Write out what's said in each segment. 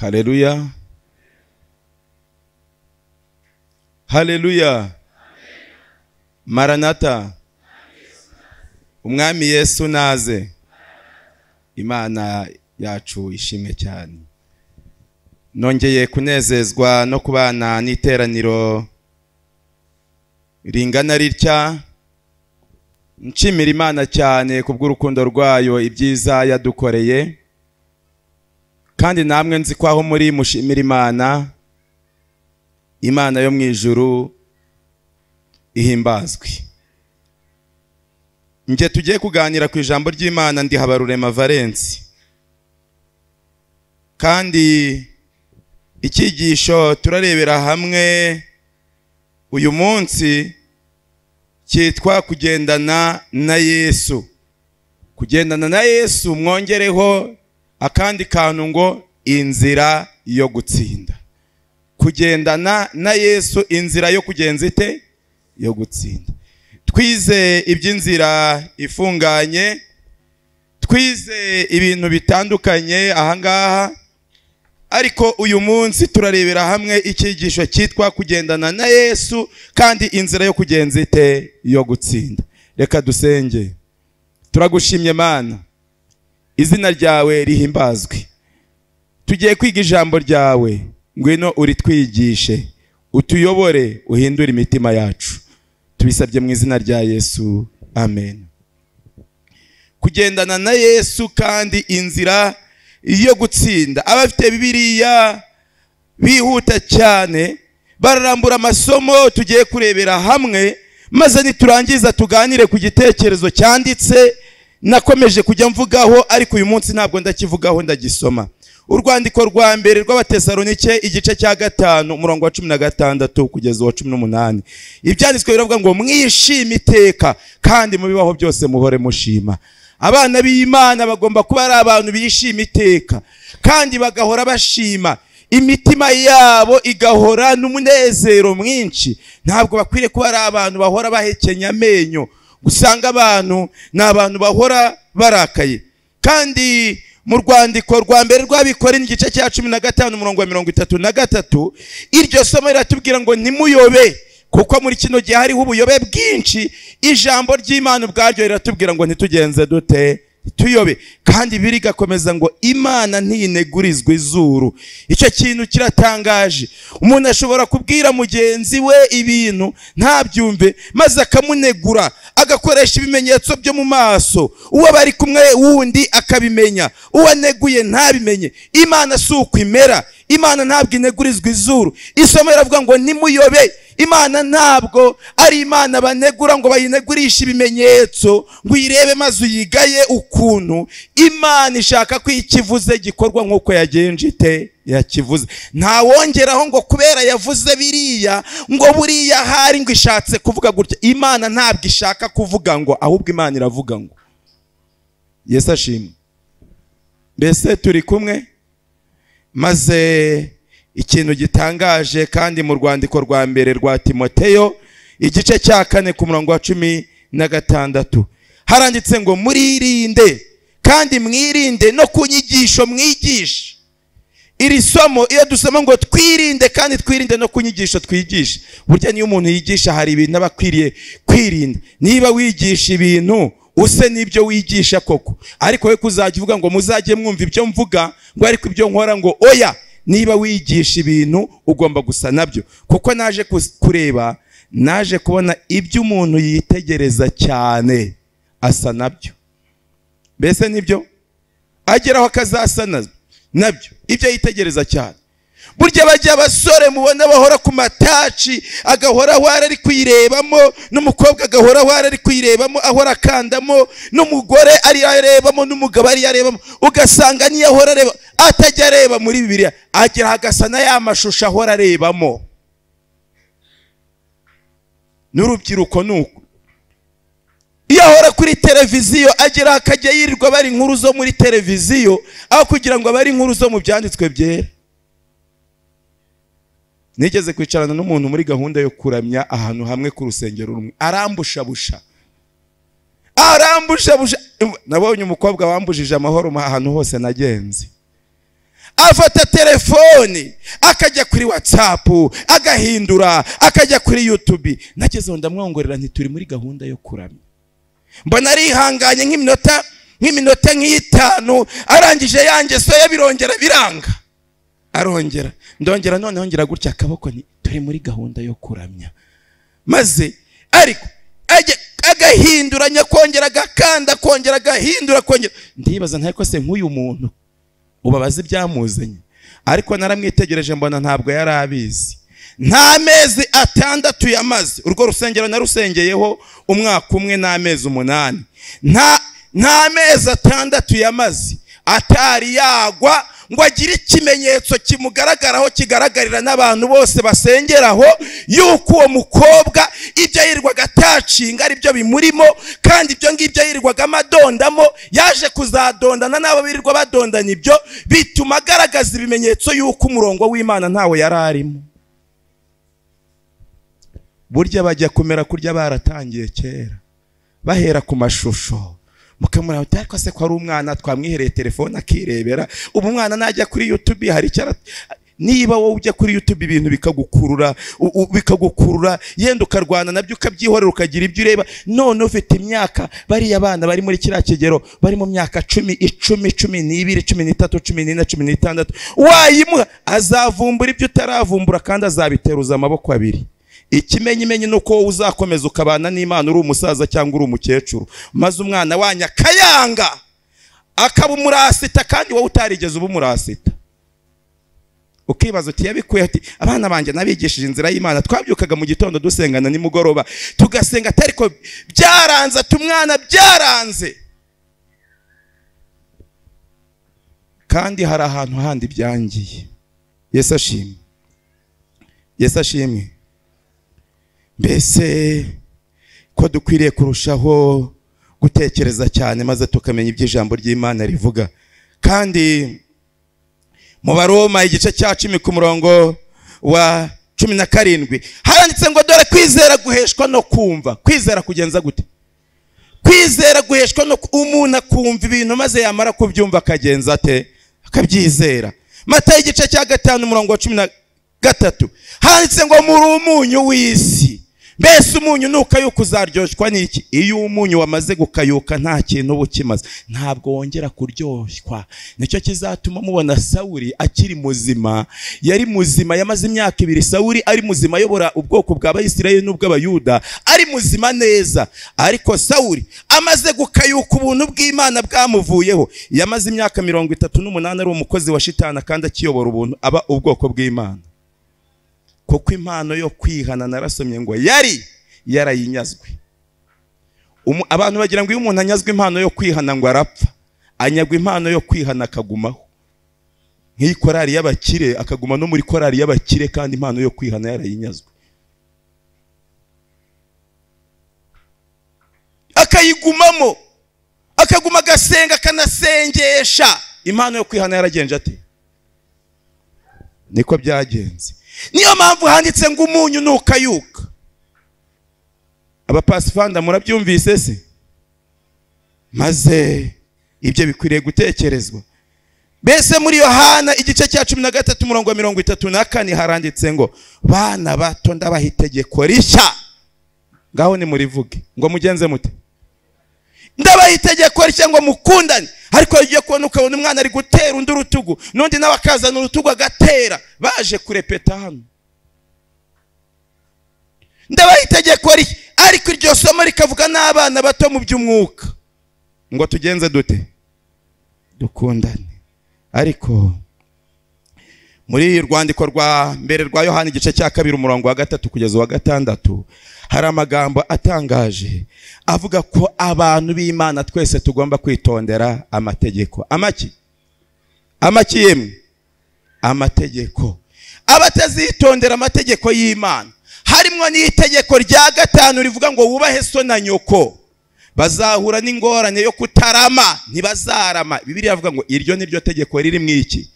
Haleluya. Haleluya. Maranatha. Umwami Yesu naze. Imana yacu ishimwe cyane. Nongeye kunezezwa no kubana n'iteraniro ringana ritya. Nshimira Imana cyane kubw'urukundo rwayo, ibyiza yadukoreye. Kandi namwe nzi ko aho muri mushimira Imana. Imana yo mu ijuru ihimbazwe. Nge tugiye kuganira ku ijambo ry'Imana, ndi Habarurema Valence. Kandi icyigisho turarebera hamwe uyu munsi cyitwa kugendana na Yesu. Kugendana na Yesu, mwongereho akandi kantu ngo inzira yo gutsinda. Kugendana na Yesu, inzira yo kugenza ite? Yo gutsinda. Twize iby'inzira ifunganye, twize ibintu bitandukanye ahangaha, ariko uyu munsi turarebera hamwe icyigisho cyitwa kugendana na Yesu kandi inzira yo kugenza ite? Yo gutsinda. Reka dusenge. Turagushimye Mana, izina ryawe rihimbazwe. Tugiye kwiga ijambo ryawe, ngwino uritwigishe, utuyobore, uhindure imitima yacu. Tubisabye mu izina rya Yesu, amen. Kugendana na Yesu kandi inzira yo gutsinda. Abafite Bibiliya bihuta cyane bararambura amasomo tugiye kurebera hamwe, maze niturangiza tuganire ku gitekerezo cyanditse nakomeje kujya mvugaho, ariko uyu munsi ntabwo ndakivugaho, ndagisoma. Urwandiko rwa mbere rw'Abatesalonike igice cya 5 umurongo wa 16 kugeza wa 18. Ibyanditswe biravuga ngo mwishime iteka kandi mu bibaho byose muhore mushima. Abana b'Imana bagomba kuba ari abantu bishima iteka kandi bagahora bashima, imitima yabo igahora n'umunezero mwinshi. Ntabwo bakwiriye kuba ari abantu bahora bahekenya amenyo. Gusanga abantu ni abantu bahora barakaye. Kandi mu rwandiko rwa mbere rw'Abikorintho igice cya 15 umurongo wa 33, iryo somo riratubwira ngo ntimuyobe, kuko muri kino gihe hariho ubuyobe bwinshi. Ijambo ry'Imana ubwaryo riratubwira ngo ntitugenze dute? Tuyobe. Kandi birigakomeza ngo Imana ntinegurizwe izuru. Icyo kintu kiratangaje. Umuntu ashobora kubwira mugenzi we ibintu ntabyumve, maze akamunegura, agakoresha ibimenyetso byo mu maso. Uwo bari kumwe wundi akabimenya, uwo aneguye ntabimenye. Imana si uko imera. Imana ntabwo inegurizwa izuru. Isomo riravuga ngo ntimuyobe. Imana ntabwo ari Imana banegura ngo bayinegurishe ibimenyetso ngo uyirebe maze uyigaye ukuntu. Imana ishaka ko ikivuze gikorwa nk'uko yagenje ite? Yakivuze. Ntawongeraho ngo kubera yavuze biriya ngo buriya hari ngo ishatse kuvuga gutya. Imana ntabwo ishaka kuvuga ngo, ahubwo Imana iravuga ngo. Yesu ashimwe. Mbese turi kumwe? Maze ikintu gitangaje kandi mu rwandiko rwa mbere rwa Timoteyo igice cya 4 ku murongo wa 16 haranditse ngo muririnde kandi mwirinde no ku nyigisho mwigisha. Iri somo iyo dusoma ngo twirinde kandi twirinde no ku nyigisho twigisha, burya niyo umuntu yigisha hari ibintu aba akwiriye kwirinda. Niba wigisha ibintu use nibyo wigisha koko, ariko we kuzajya uvuga ngo muzajye mwumva ibyo mvuga ngo ariko ibyo nkora ngo oya. Niba wigisha ibintu ugomba gusa nabyo, kuko naje kureba, naje kubona ibyo umuntu yitegereza cyane asa nabyo. Mbese nibyo ageraho akazasa nabyo, ibyo yitegereza cyane. Burya bajya abasore mubona bahora ku mataci, agahora aho ari kuyirebamo, n'umukobwa agahora aho ari kuyirebamo, ahora akandamo, n'umugore ari arebamo, n'umugabo ari arebamo, ugasanga niyo ahora areba atajya areba muri Bibiliya, agera agasa na ya mashusho ahora arebamo. N'urubyiruko nuko iyo ahora kuri televiziyo agera akajya yirirwa bari inkuru zo muri televiziyo aho kugira ngo bari inkuru zo mu byanditswe byera. Nigeze kwicarana n'umuntu muri gahunda yo kuramya ahantu hamwe ku rusengero rumwe, arambushabusha. Nabonye umukobwa wambujije amahoro ahantu hose nagenze. Afata telefoni akajya kuri WhatsApp, agahindura, akajya kuri YouTube. Nagezeho ndamwongorera nti turi muri gahunda yo kuramya. Mbona arihanganye nk'iminota nk'itanu, arangije yanjye so yabirongera biranga, arongera ndongera noneho ngira gutya akaboko nti turi muri gahunda yo kuramya. Maze ariko agahinduranya, kongera agakanda, kongera agahindura, kongera. Ndibaza ntariko se nk'uyu muntu ubabaza ibyamuzanye? Ariko naramwitegereje mbona ntabwo yari abizi. Nta mezi 6 yamaze. Urwo rusengero narusengeyeho umwaka umwe n'amezi 8. Nta mezi 6 yamaze atari yagwa ngo agire ikimenyetso kimugaragaraho, kigaragarira n'abantu bose basengeraho, yuko uwo mukobwa ibyo yirirwaga atacinga ari byo bimurimo, kandi ibyo ngibyo yirirwaga amadondamo yaje kuzadondana n'abo birirwa badondana. Ibyo bituma agaragaza ibimenyetso yuko umurongo w'Imana ntawe yari arimo. Burya bajya kumera kurya baratangiye kera, bahera ku mashusho. Mukamura ariko se ko ari umwana twamwihereye telefone akirebera, ubu umwana najya kuri YouTube hari icyo. Niba wowe ujya kuri YouTube ibintu bikagukurura, bikagukurura yenda ukarwana nabyo ukabyihorera ukagira ibyo ureba. None ufite imyaka, bariya abana bari muri kiriya kigero bari mu myaka 10, 10, 12, 13, 14, 16, wayimuha azavumbura ibyo utaravumbura kandi azabiteruza amaboko abiri. Ikimenyimenyi nuko wowe uzakomeza ukabana n'Imana uri umusaza cyangwa uri umukecuru, maze umwana wanyu akayanga akaba umurasita kandi wowe utarigeze uba umurasita. Ukibaza uti yabikuye ati abana banjye nabigishije inzira y'Imana, twabyukaga mu gitondo dusengana nimugoroba tugasenga, ariko byaranze, ati umwana byaranze. Kandi hari ahantu handi byangiye. Yesu ashimwe, Yesu ashimwe. Mbese ko dukwiriye kurushaho gutekereza cyane maze tukamenya ibyo ijambo ry'Imana rivuga. Kandi mu Baroma igice cya 10 ku murongo wa 17 handitse ngo dore kwizera guheshwa no kumva. Kwizera kugenza gute? Kwizera guheshwa no umuntu akumva ibintu maze yamara kubyumva akagenza ate? Akabyizera. Matayo igice cya 5 umurongo wa 13 handitse ngo muri umunyu w'isi. Mbese umunyu nukayuka uzaryoshwa n'iki? Iyo umunyu wamaze gukayuka nta kintu uba ukimaze, ntabwo wongera kuryoshwa. Nicyo kizatuma mubona Sawuli akiri muzima. Yari muzima, yamaze imyaka 2 Sawuli ari muzima, ayobora ubwoko bw'Abayisiraheli n'ubw'Abayuda, ari muzima neza. Ariko Sawuli amaze gukayuka ubuntu bw'Imana bwamuvuyeho. Yamaze imyaka 38 ari umukozi wa Shitani kandi akiyobora ubuntu aba ubwoko bw'Imana. Kuko impano yo kwihana narasomye ngo yari yarayinyazwe. Abantu bagira ngo iyo umuntu anyazwe impano yo kwihana ngo arapfa. Anyagwa impano yo kwihana akagumaho. Nk'iyi korali y'abakire akaguma no muri korali y'abakire kandi impano yo kwihana yarayinyazwe. Akayigumamo, akaguma agasenga akanasengesha. Impano yo kwihana yaragenje ate? Niko byagenze. Niyo mpamvu handitse ngo umunyu nukayuka. Abapasifanda murabyumvise se? Maze ibyo bikwiriye gutekerezwa. Mbese muri Yohana igice cya 13 umurongo wa 34 haranditse ngo bana bato ndabaha itegeko rishya. Ngaho ni murivuge ngo mugenze mute? Ndabaha itegeko rishya ngo mukundane. Ariko ugiye kubona ukabona umwana ari gutera undi urutugu, n'undi nawe akazana urutugu agatera, baje kurepeta hano. Ndabaha itegeko rishya, ariko iryo somo rikavuga n'abana bato mu by'umwuka ngo tugenze dute? Dukundane. Ariko muri rwandiko rwa mbere rwa Yohana igice cya 2 umurongo wa 3 kugeza wa 6 hari amagambo atangaje avuga ko abantu b'Imana twese tugomba kwitondera amategeko. Amaki? Amaki yemwe? Amategeko. Abatazitondera amategeko y'Imana, harimo n'itegeko rya 5 rivuga ngo wubahe so na nyoko, bazahura n'ingorane yo kutarama, ntibazarama. Bibiliya ivuga ngo iryo ni ryo tegeko riri mu iki?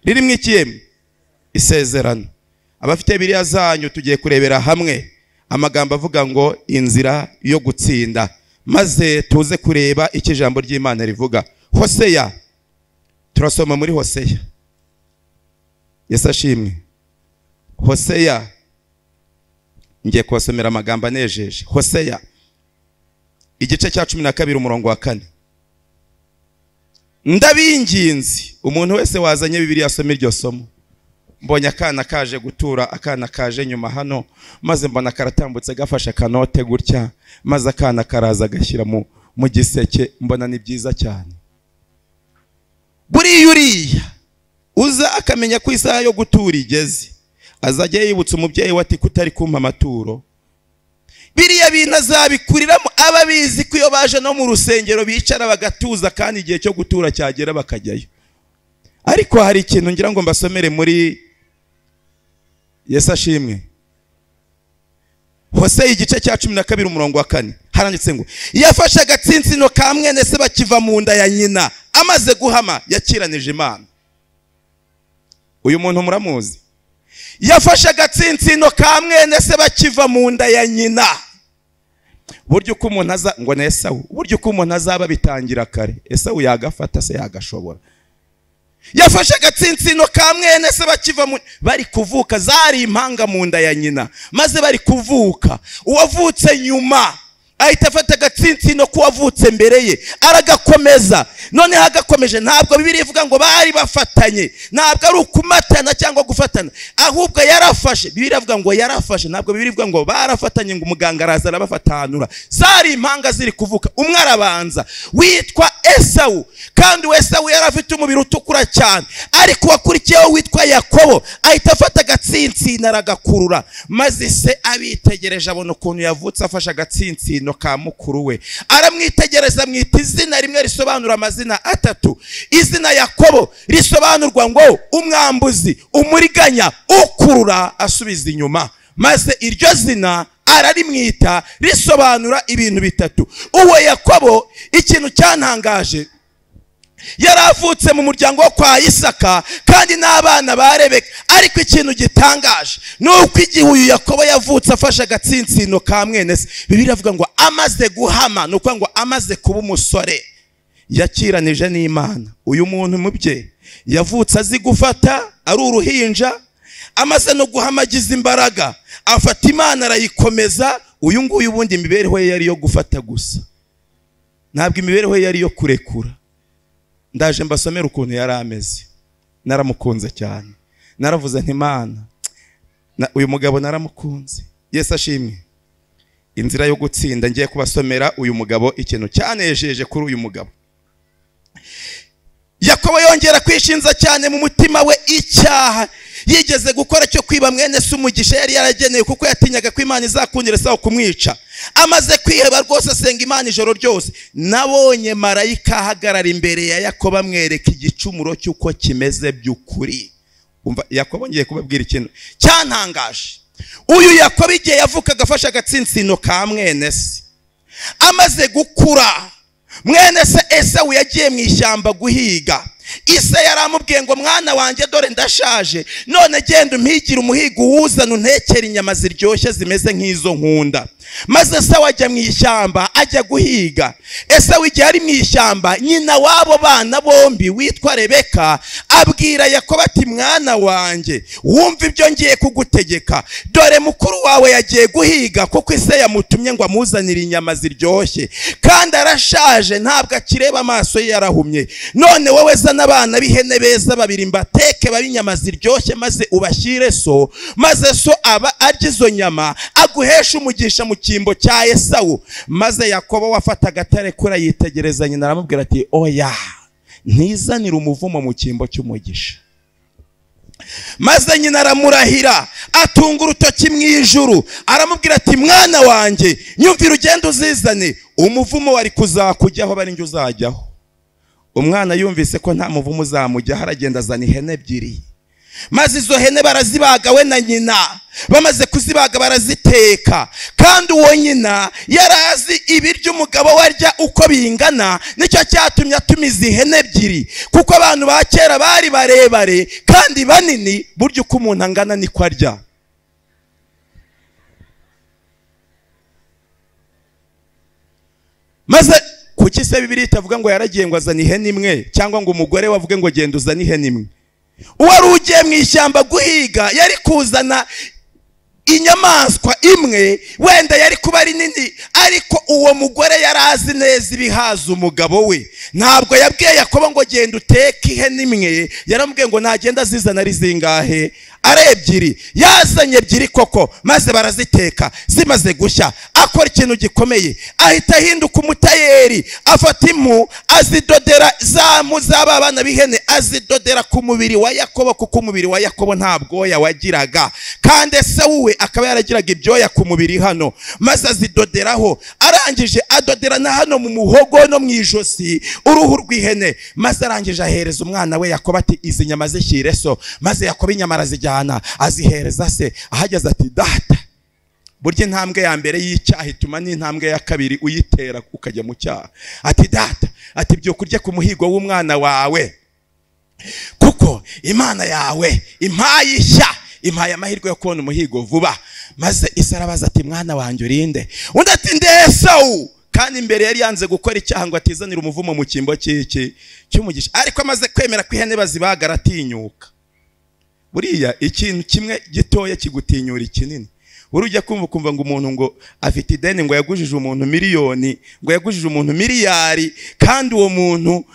Riri mu iki yemwe? Isezerano. Abafite Bibiliya zanyu tugiye kurebera hamwe amagambo avuga ngo inzira yo gutsinda, maze tuze kureba icyo ijambo ry'Imana rivuga. Hoseya, turasoma muri Hoseya. Yesu ashimwe. Hoseya, ngiye kubasomera amagambo anejeje. Hoseya igice cya 12 umurongo wa 4. Ndabinginze umuntu wese wazanye Bibiliya asome iryo somo. Mbonye akana kaje gutura, akana kaje nyuma hano, maze mbona karatambutse gafashe akanote gutya, maze akana karaza gashyira mu giseke, mbona ni byiza cyane. Buriya uriya uza akamenya ko isaha yo gutura igeze, azajya yibutsa umubyeyi we ati kutari kumpa amaturo. Biriya bintu azabikuriramo, ababizi ko iyo baje no mu rusengero bicara bagatuza, kandi igihe cyo gutura cyagera bakajyayo. Ariko hari ikintu ngira ngo mbasomere muri Yesu ashimwe. Hoseya igice cya 12 umurongo wa 4 haranditse ngo yafashe agatsinsino ka mwene se bakiva mu nda ya nyina, amaze guhama yakiranije Imana. Uyu muntu muramuzi. Yafashe agatsinsino ka mwene se bakiva mu nda ya nyina. Buryo uko umuntu aza ngo na Esawu, buryo uko umuntu azaba bitangira kare, Esawu yagafata se yagashobora. Yafashe agatsinsino ka mwene se bakiva mu, bari kuvuka zari impanga mu nda ya nyina, maze bari kuvuka uwavutse nyuma ahita afata agatsinsino k'uwavutse mbere ye aragakomeza. Noneho agakomeje, ntabwo Bibiliya ivuga ngo bari bafatanye, ntabwo ari ukumatana cyangwa gufatana, ahubwo yarafashe. Bibiliya ivuga ngo yarafashe, ntabwo Bibiliya ivuga ngo barafatanye ngo umuganga araza arabafatanura. Zari impanga ziri kuvuka, umwe arabanza witwa Esawu, kandi Esawu yari afite umubiri utukura cyane, ariko wakurikiyeho witwa Yakobo ahita afata agatsinsino aragakurura, maze se abitegereje abona ukuntu yavutse afashe agatsinsino ka mukuru we, aramwitegereza amwita izina rimwe risobanura amazina atatu. Izina Yakobo risobanurwa ngo umwambuzi, umuriganya, ukurura asubiza inyuma, maze iryo zina ararimwita risobanura ibintu bitatu. Uwo Yakobo, ikintu cyantangaje, yaravutse mu muryango wo kwa Isaka kandi n'abana ba Rebeka, ariko ikintu gitangaje nuko igihe uyu Yakobo yavutse afashe agatsinsino ka mwene se, Bibiliya ivuga ngo amaze guhama, nuko ngo amaze kuba umusore, yakiranije n'Imana. Uyu muntu mubye yavutse azi gufata, ari uruhinja, amaze no guhama agize imbaraga, afata Imana arayikomeza. Uyu nguyu ubundi imibereho ye yari yo gufata gusa, ntabwo imibereho ye yari yo kurekura. Ndaje mbasomera ukuntu yari ameze. Naramukunze cyane, naravuze nti Imana, uyu mugabo naramukunze. Yesu ashimwe. Inzira yo gutsinda, ngiye kubasomera uyu mugabo ikintu cyanejeje kuri uyu mugabo. Yakobo yongera kwishinza cyane mu mutima we icyaha yigeze gukora cyo kwiba mwene se umugisha yari yarageneye, kuko yatinyaga ko Imana izakundira Esawu kumwica. Amaze kwiheba rwose asenga Imana ijoro ryose. Nabonye marayika ahagarara imbere ya Yakobo amwereka igicumuro cy'uko kimeze by'ukuri. Umva Yakobo, ngiye kubabwira ikintu cyantangaje. Uyu Yakobo igihe yavukaga afashe agatsinsino ka mwene se, amaze gukura mwene se Esawu yagiye mu ishyamba guhiga. Ise yaramubwiye ngo mwana wanjye dore ndashaje, none genda umpigire umuhigo uwuzana untekere inyama ziryoshye zimeze nk'izo nkunda. Maze Esawu ajya mu ishyamba ajya guhiga. Esawu igihe ari mu ishyamba, nyina w'abo bana bombi witwa Rebeka abwira Yakobo ati mwana wanjye wumva ibyo ngiye kugutegeka, dore mukuru wawe yagiye guhiga kuko ise yamutumye ngo amuzanire inyama ziryoshye, kandi arashaje ntabwo akireba, amaso ye yarahumye. None wowe zana abana b'ihene beza babiri mbateke babe inyama ziryoshye, maze ubashyire so, maze so aba arya izo nyama aguhesha umugisha mu cyimbo cya Esawu. Maze Yakobo wafata agatarekura yitegereza nyina aramubwira ati oya, ntizanire umuvumo mu cyimbo cy'umugisha. Maze nyina aramurahira atunga urutoki mu ijuru aramubwira ati mwana wanjye nyumvira ugende uzizane, umuvumo wari kuzakujyaho bari njye uzajyaho. Umwana yumvise ko nta muvumo uzamujyaho, aragenda azana ihene ebyiri, maze izo hene barazibaga we na nyina. Bamaze kuzibaga baraziteka, kandi uwo nyina yarazi ibiryo umugabo we arya uko bingana, nicyo cyatumye atumiza ihene ebyiri, kuko abantu ba kera bari barebare kandi banini, buryo uko umuntu angana niko arya. Maze kuki se Bibiliya itavuga ngo yaragiye ngo azana ihene imwe, cyangwa ngo umugore we avuge ngo genda uzane ihene imwe? Uwari ugiye mu ishyamba guhiga yari kuzana inyamaswa imwe, wenda yari kuba ari nini, ariko uwo mugore yari azi neza ibihaza umugabo we. Ntabwo yabwiye Yakobo ngo genda uteke ihene imwe, yaramubwiye ngo nagenda azizana ari zingahe? Ari ebyiri. Yazanye ebyiri koko, maze baraziteka. Zimaze gushya akora ikintu gikomeye, ahita ahinduka umutayeri, afata impu azidodera za mpu z'aba bana b'ihene, azidodera ku mubiri wa Yakobo, kuko umubiri wa Yakobo nta bwoya wagiraga, kandi Esawu we akaba yaragiraga ibyoya ku mubiri hano. Maze azidoderaho, arangije adodera na hano mu muhogo no mu ijosi uruhu rw'ihene. Maze arangije ahereza umwana we Yakobo ati izi nyama zishyire so. Maze Yakobo inyama arazijyana azihereza se. Ahageze ati data, burya intambwe ya mbere y'icyaha ituma n'intambwe ya kabiri uyitera ukajya mu cyaha. Ati data, ati byo kurya ku muhigo w'umwana wawe, kuko Imana yawe impaye ishya, impaye amahirwe yo kubona umuhigo vuba. Maze Ise arabaza ati mwana wanjye urinde? Undi ati ndi Esawu. Kandi imbere yari yanze gukora icyaha ngo atizanire umuvumo mu cyimbo cy'iki cy'umugisha, ariko amaze kwemera ko ihene bazibaga aratinyuka. Buriya ikintu kimwe gitoya kigutinyura ikinini. Urujya kumva ukumva ngo umuntu ngo afite ideni, ngo yagujije umuntu miliyoni, ngo yagujije umuntu miliyari, kandi uwo muntu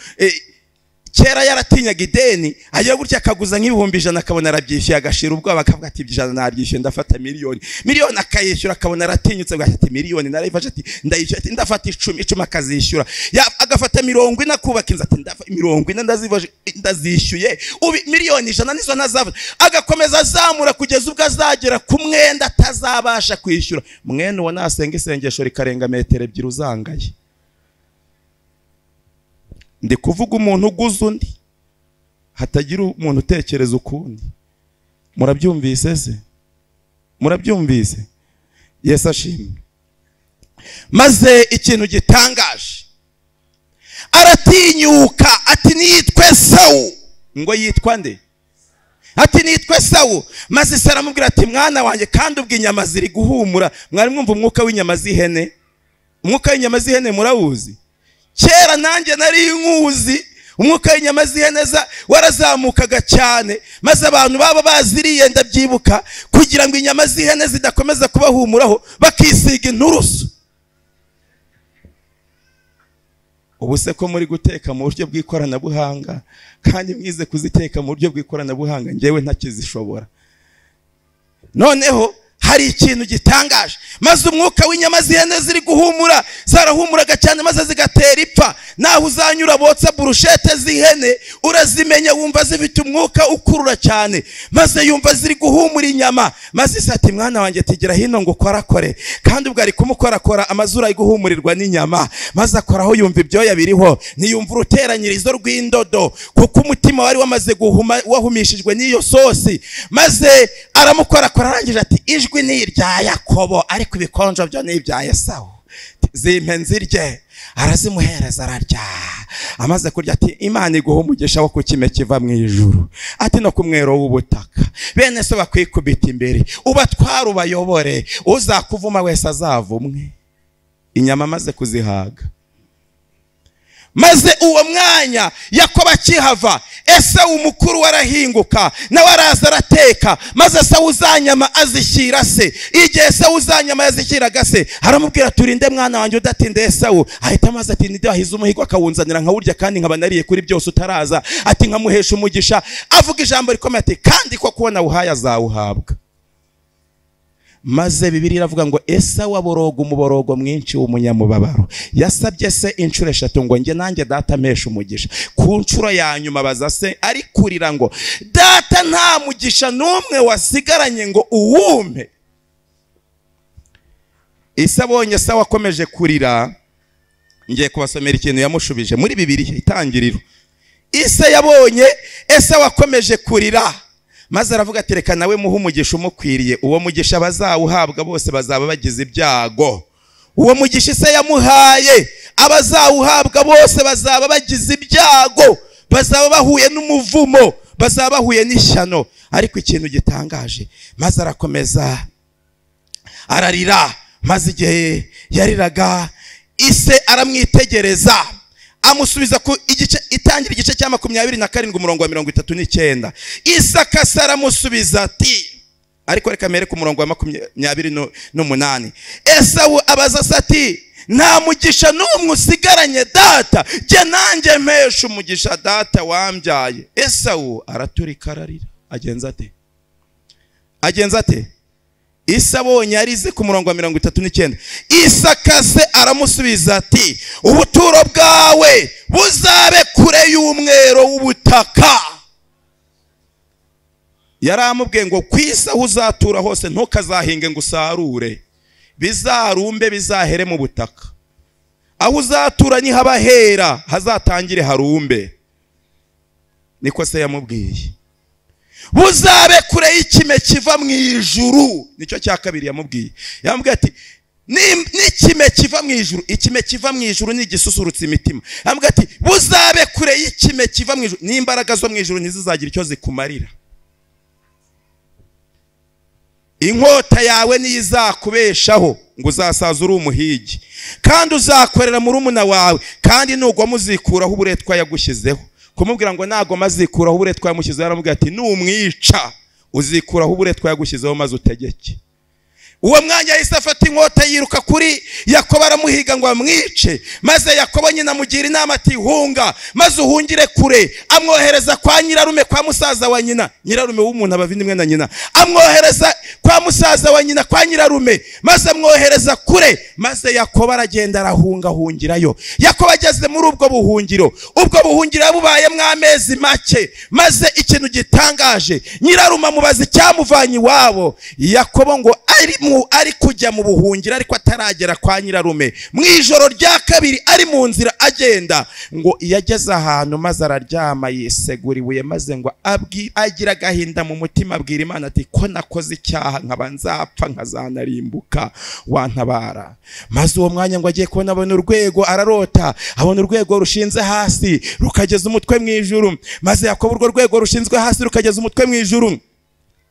kera yaratinyaga ideni, agira gutya akaguza nk'ibihumbi 100 akabona arabyishyuye, agashira ubwoba akavuga ati 100 nabyishyuye ndafata miliyoni. Miliyoni akayishyura akabona aratinyutse, ati miliyoni narayifashe, ati ndayishyura, ati ndafata 10, 10 akazishyura. Agafata 40 akubaka inzu, ati ndafa 40 ndazifashe ndazishyuye, ubi miliyoni 100 nizo ntazafata. Agakomeza azamura kugeza ubwo azagera ku mwenda atazabasha kwishyura. Mwene uwo nasenga isengesho rikarenga metero 2 uzangaye. Ndi kuvuga umuntu uguza undi, hatagira umuntu utekereza ukundi. Murabyumvise se? Murabyumvise? Yesu ashimwe. Maze ikintu gitangaje, aratinyuka ati nitwe Esawu. Ngo yitwa nde? Ati nitwe Esawu. Maze se aramubwira ati mwana wanjye, kandi ubwo inyama ziri guhumura. Mwari mwumva umwuka w'inyama z'ihene? Umwuka w'inyama z'ihene murawuzi? Kera nanjye nari nkuzi. Umwuka w'inyama z'ihene warazamukaga cyane, maze abantu baba baziriye ndabyibuka, kugira ngo inyama z'ihene zidakomeza kubahumuraho bakisiga inturusu. Ubu se ko muri guteka mu buryo bw'ikoranabuhanga, kandi mwize kuziteka mu buryo bw'ikoranabuhanga, njyewe ntakizishobora. Noneho hari ikintu gitangaje, maze umwuka w'inyama z'ihene ziri guhumura, zarahumuraga cyane maze zigatera ipfa. Naho uzanyura botsa burushete z'ihene urazimenya, wumva zifite umwuka ukurura cyane. Maze yumva ziri guhumura inyama, maze ise ati mwana wanjye tigera hino ngo ukorakore. Kandi ubwo ari kumukorakora amazuru ari guhumurirwa n'inyama, maze akoraho yumva ibyoya biriho, ntiyumva uruteranyirizo rw'indodo, kuko umutima wari wamaze guhuma wahumishijwe n'iyo sosi. Maze aramukorakora arangije ati ijwi ni irya Yakobo, ariko ibikonjo byo ni ibya Esawu, zimpe nzirye. Arazimuhereza ararya. Amaze kurya ati Imana iguha umugisha wo kukime kiva mu ijuru, ati no ku mwero w'ubutaka, bene so bakwikubita imbere, ubatwara ubayobore, uzakuvuma wese azavumwe. Inyama amaze kuzihaga, maze uwo mwanya Yakobo akihava, Esawu umukuru warahinguka nawe araza arateka. Maze Esawu zanyama azishyira se. Igihe Esawu zanyama yazishyiraga se, aramubwira turinde mwana wanjye udatinde Esawu. Ahita amaze ati ninde wahize umuhigo akawunzanira nkawurya, kandi nkaba nariye kuri byose utaraza? Ati nkamuhesha umugisha. Avuga ijambo rikomeye ati kandi ko kubona uhaye azawuhabwa. Maze Bibiliya iravuga ngo Esawu aboroga umuborogo mwinshi w'umunyamubabaro. Yasabye se inshuro 3 ngo nge nanjye data mpesha umugisha. Ku nshuro ya nyuma baza se ari kurira ngo data nta mugisha n'umwe wasigaranye ngo uwumpe. Ise abonye Esawu akomeje kurira, ngiye kubasomera ikintu yamushubije muri Bibiliya itangiriro. Ise yabonye Esawu akomeje kurira, maze aravuga ati reka nawe muhe umugisha umukwiriye, uwo mugisha bazawuhabwa bose bazaba bagize ibyago. Uwo mugisha ise yamuhaye abazawuhabwa bose bazaba bagize ibyago, bazaba bahuye n'umuvumo, bazaba bahuye n'ishyano. Ariko ikintu gitangaje, maze arakomeza ararira. Maze igihe yariraga ise aramwitegereza, Amusubiza ku igice, itangira igice cya 27 umurongo wa 39. Isaka se aramusubiza ati, ariko reka mere ku murongo wa 28. Esawu abaza se ati, nta mugisha n'umwe usigaranye data, jye nanjye mpesha umugisha data wambyaye. Esawu araturika ararira. Agenza ate? Agenza ate? Isa abonye arize ku murongo wa 39. Isaka se aramusubiza ati, ubuturo bwawe buzabe kure y'umwero w'ubutaka. Yaramubwiye ngo kwisa aho uzatura hose ntukazahinge ngo usarure, bizarumbe bizahere mu butaka. Aho uzatura nihaba hera hazatangire harumbe. Niko se yamubwiye. Buzabe kure y'ikime kiva mu ijuru. Nicyo cya kabiri yamubwiye. Yamubwiye ati n'ikime kiva mu ijuru, ikime kiva mu ijuru ni igisusurutsa imitima. Yamubwiye ati buzabe kure y'ikime kiva mu ijuru, n'imbaraga zo mu ijuru ntizizagira icyo zikumarira. Inkota yawe niyizakubeshaho ngo uzasaza uri umuhigi, kandi uzakorera murumuna wawe, kandi nugwa muzikuraho uburetwa yagushyizeho. Kumubwira ngo nagoma azikuraho uburetwa yamushyizeho, aramubwira ati numwica uzikuraho uburetwa yagushyizeho maze utegeke. Uwo mwanya yahise afata inkota yiruka kuri Yakobo aramuhiga ngo amwice. Maze Yakobo nyina amugira inama ati hunga maze uhungire kure. Amwohereza kwa nyirarume, kwa musaza wa nyina. Nyirarume w'umuntu abavindimwe na nyina. Amwohereza kwa musaza wa nyina, kwa nyirarume, maze amwohereza kure. Maze Yakobo aragenda arahunga hungirayo. Yakobo ageze muri ubwo buhungiro, ubwo buhungiro bubayemo amezi make. Maze ikintu gitangaje, nyirarume amubaza icyamuvanye iwabo. Yakobo ngo ari kujya mu buhungiro ariko ataragera kwa nyirarume. Mu ijoro rya kabiri ari mu nzira agenda, ngo yageze ahantu maze araryama yisegura ibuye, maze ngo agira agahinda mu mutima, abwira Imana ati ko nakoze icyaha nkaba nzapfa nkazanarimbuka, wantabara. Maze uwo mwanya ngo agiye kubona abona urwego, ararota abona urwego rushinze hasi rukageza umutwe mu ijuru. Maze Yakobo urwo rwego rushinzwe hasi rukageza umutwe mu ijuru,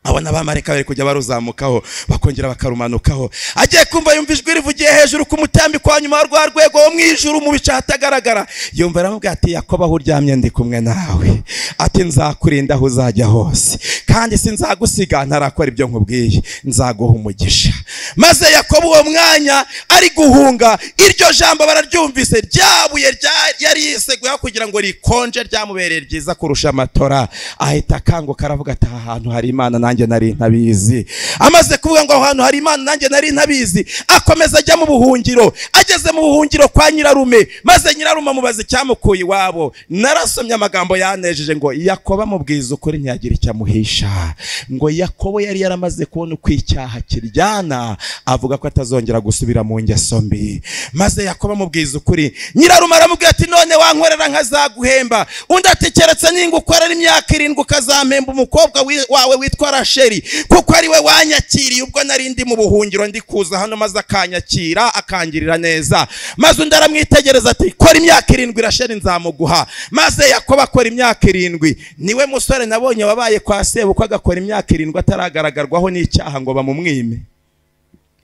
abona abamarayika bari kujya baruzamukaho bakongera bakarumanukaho. Agiye kumva yumva ijwi rivugiye hejuru ku mutambiko wa nyuma rwa rwego wo mu ijuru mu bice hatagaragara. Yumva aramubwira ati Yakobo aho uryamye ndi kumwe nawe, ati nzakurinda aho uzajya hose, kandi sinzagusiga ntarakora ibyo nkubwiye, nzaguha umugisha. Maze Yakobo uwo mwanya ari guhunga, iryo jambo bararyumvise, ryabuye yari yiseguyeho kugira ngo rikonje ryamubereye ryiza kurusha amatora. Ahita akanguka aravuga ati aha hantu hari Imana nanjye nari ntabizi. Amaze kuvuga ngo aho hantu hari Imana nanjye nari ntabizi, akomeza ajya mu buhungiro. Ageze mu buhungiro kwa nyirarume, maze nyirarume amubaza icyamukuye iwabo. Narasomye amagambo yanejeje ngo Yakobo amubwiza ukuri ntiyagira icyo amuhisha. Ngo Yakobo yari yaramaze kubona uko icyaha kiryana, avuga ko atazongera gusubira mu ngeso mbi. Maze Yakobo amubwiza ukuri. Nyirarume aramubwira ati none wankorera nkazaguhemba. Undi ati keretse ningukorera imyaka 7 ukazampemba umukobwa wawe witwa Rasheli, kuko ari we wanyakiriye ubwo nari ndi mu buhungiro ndi kuza hano, maze akanyakira akangirira neza. Maze undi aramwitegereza ati kora imyaka 7 Rasheli nzamuguha. Maze Yakobo akora imyaka 7. Niwe musore nabonye wabaye kwa sebukwe agakora imyaka 7 ataragaragarwaho n'icyaha ngo bamumwime.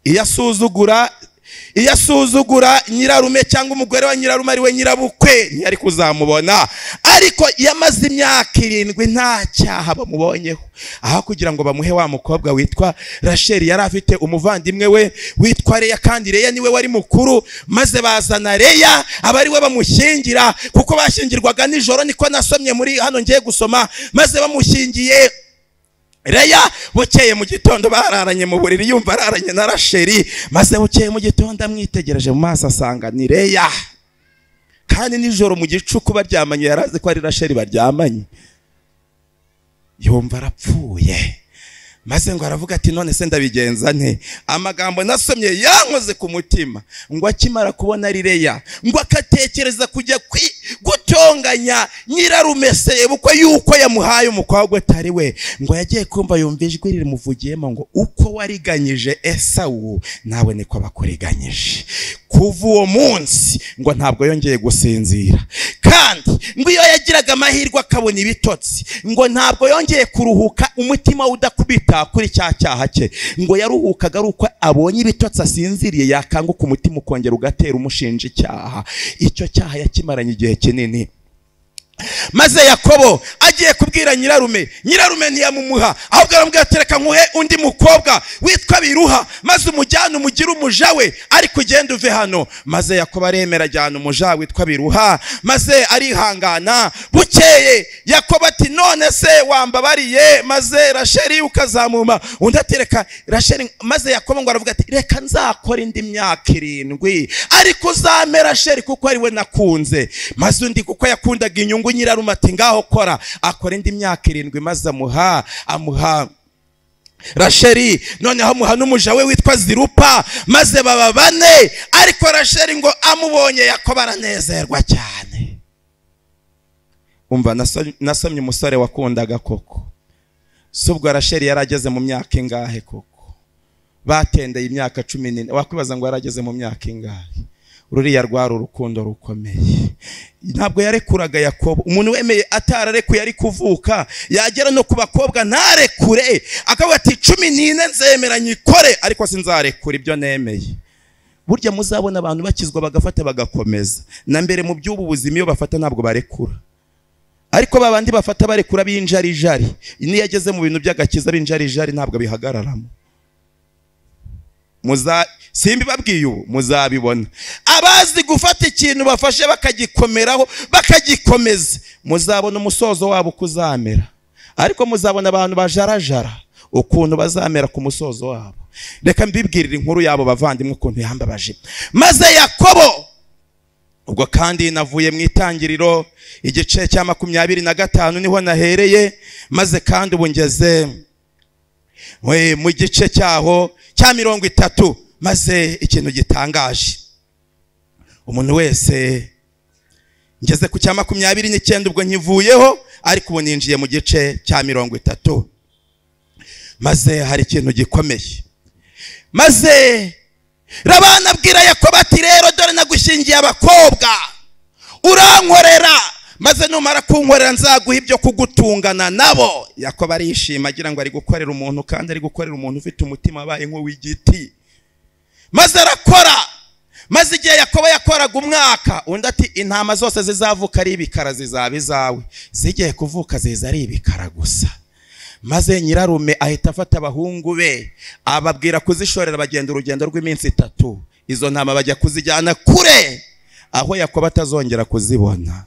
Iyo asuzugura nyirarume cyangwa umugore wa nyirarume ari we nyirabukwe ntiyari kuzamubona, ariko yamaze imyaka 7 nta cyaha bamubonyeho. Aho kugira ngo bamuhe wa mukobwa witwa Rasheli, yari afite umuvandimwe we witwa Leya, kandi Leya niwe wari mukuru. Maze bazana Leya aba ari we bamushyingira, kuko bashyingirwaga nijoro, niko nasomye muri hano ngiye gusoma. Maze bamushyingiye Leya, bukeye mu gitondo bararanye mu buriri, yumva araranye na Rasheli. Maze bukeye mu gitondo amwitegereje mu maso asanga ni Leya, kandi nijoro mu gicuku baryamanye yarazi ko ari Rasheli baryamanye. Yumva arapfuye. Maze ngo aravuga ati none se ndabigenza nte? Amagambo nasomye yankoze ku mutima. Ngo akimara kubona ari Leya, ngo akatekereza kujya gutonganya nyirarume sebukwe yuko yamuhaye umukobwa atari we. Ngo yagiye kumva yumva ijwi rimuvugiyemo ngo uko wariganyije Esawu nawe niko bakuriganyije. Kuva uwo munsi ngo ntabwo yongeye gusinzira, kandi ngo iyo yagiraga amahirwe akabona ibitotsi ngo ntabwo yongeye kuruhuka umutima udakubita kuri cya cyaha cye. Ngo yaruhukaga ari uko abonye ibitotsi asinziriye, yakanguka umutima ukongera ugatera umushinja icyaha. Icyo cyaha yakimaranye igihe kinini. Maze Yakobo agiye kubwira nyirarume, nyirarume ntiyamumuha, ahubwo aramubwira ati reka nkuhe undi mukobwa witwa Biruha, maze umujyane umugire umuja we, ariko ugende uve hano. Maze Yakobo aremera ajyana umuja witwa Biruha, maze arihangana. Bukeye Yakobo ati none se wambabariye maze Rasheli ukazamuma? Undi ati reka Rasheli. Maze Yakobo ngo aravuga ati reka nzakora indi myaka 7, ariko uzampe Rasheli kuko ari we nakunze. Maze undi kuko yakundaga inyungu nyirarume ati ngaho kora. Akora indi myaka 7, maze amuha Rasheli. Noneho amuha n'umuja we witwa Zirupa, maze baba bane. Ariko Rasheli ngo amubonye Yakobo aranezerwa cyane. Umva, nasomye umusore wakundaga koko. Subwo Rasheli yarageze mu myaka ingahe koko? Batendeye imyaka 14. Wakwibaza ngo yarageze mu myaka ingahe? Ruriya rwari urukundo rukomeye. Ntabwo yarekuraga Yakobo. Umuntu wemeye atararekuye ari kuvuka, yagera no ku bakobwa ntarekure, akavuga ati 14 nzemera nyikore, ariko sinzarekura ibyo nemeye. Burya muzabona abantu bakizwa bagafata bagakomeza. Na mbere mu by'ubu buzima iyo bafata ntabwo barekura, ariko babandi bafata barekura b'injarijari, niyo ageze mu bintu by'agakiza b'injarijari ntabwo bihagararamo. Simbi babwiye ubu muzabibona. Abazi gufata ikintu bafashe bakagikomeraho bakagikomeza, muzabona umusozo wabo uko uzamera. Ariko muzabona abantu bajarajara ukuntu bazamera ku musozo wabo. Reka mbibwirire inkuru yabo bavandimwe ukuntu yambabaje. Maze Yakobo, ubwo kandi navuye mu itangiriro igice cya 25 niho nahereye, maze kandi ubu ngeze mu gice cyaho cya 30. Maze ikintu gitangaje, umuntu wese ngeze ku cya 29 ubwo nkivuyeho, ariko ubu ninjiye mu gice cya 30. Maze hari ikintu gikomeye. Maze Labani abwira Yakobo ati rero dore nagushingiye abakobwa, urankorera, maze numara kunkorera nzaguha ibyo kugutungana nabo. Yakobo arishima agira ngo ari gukorera umuntu, kandi ari gukorera umuntu ufite umutima wabaye nk'uw'igiti. Maze arakora. Maze igihe Yakobo yakoraga umwaka, undi ati intama zose zizavuka ari ibikara zizaba izawe, zigiye kuvuka ziza ari ibikara gusa. Maze nyirarume ahita afata abahungu be ababwira kuzishorera, bagenda urugendo rw'iminsi 3. Izo ntama bajya kuzijyana kure aho Yakobo atazongera kuzibona.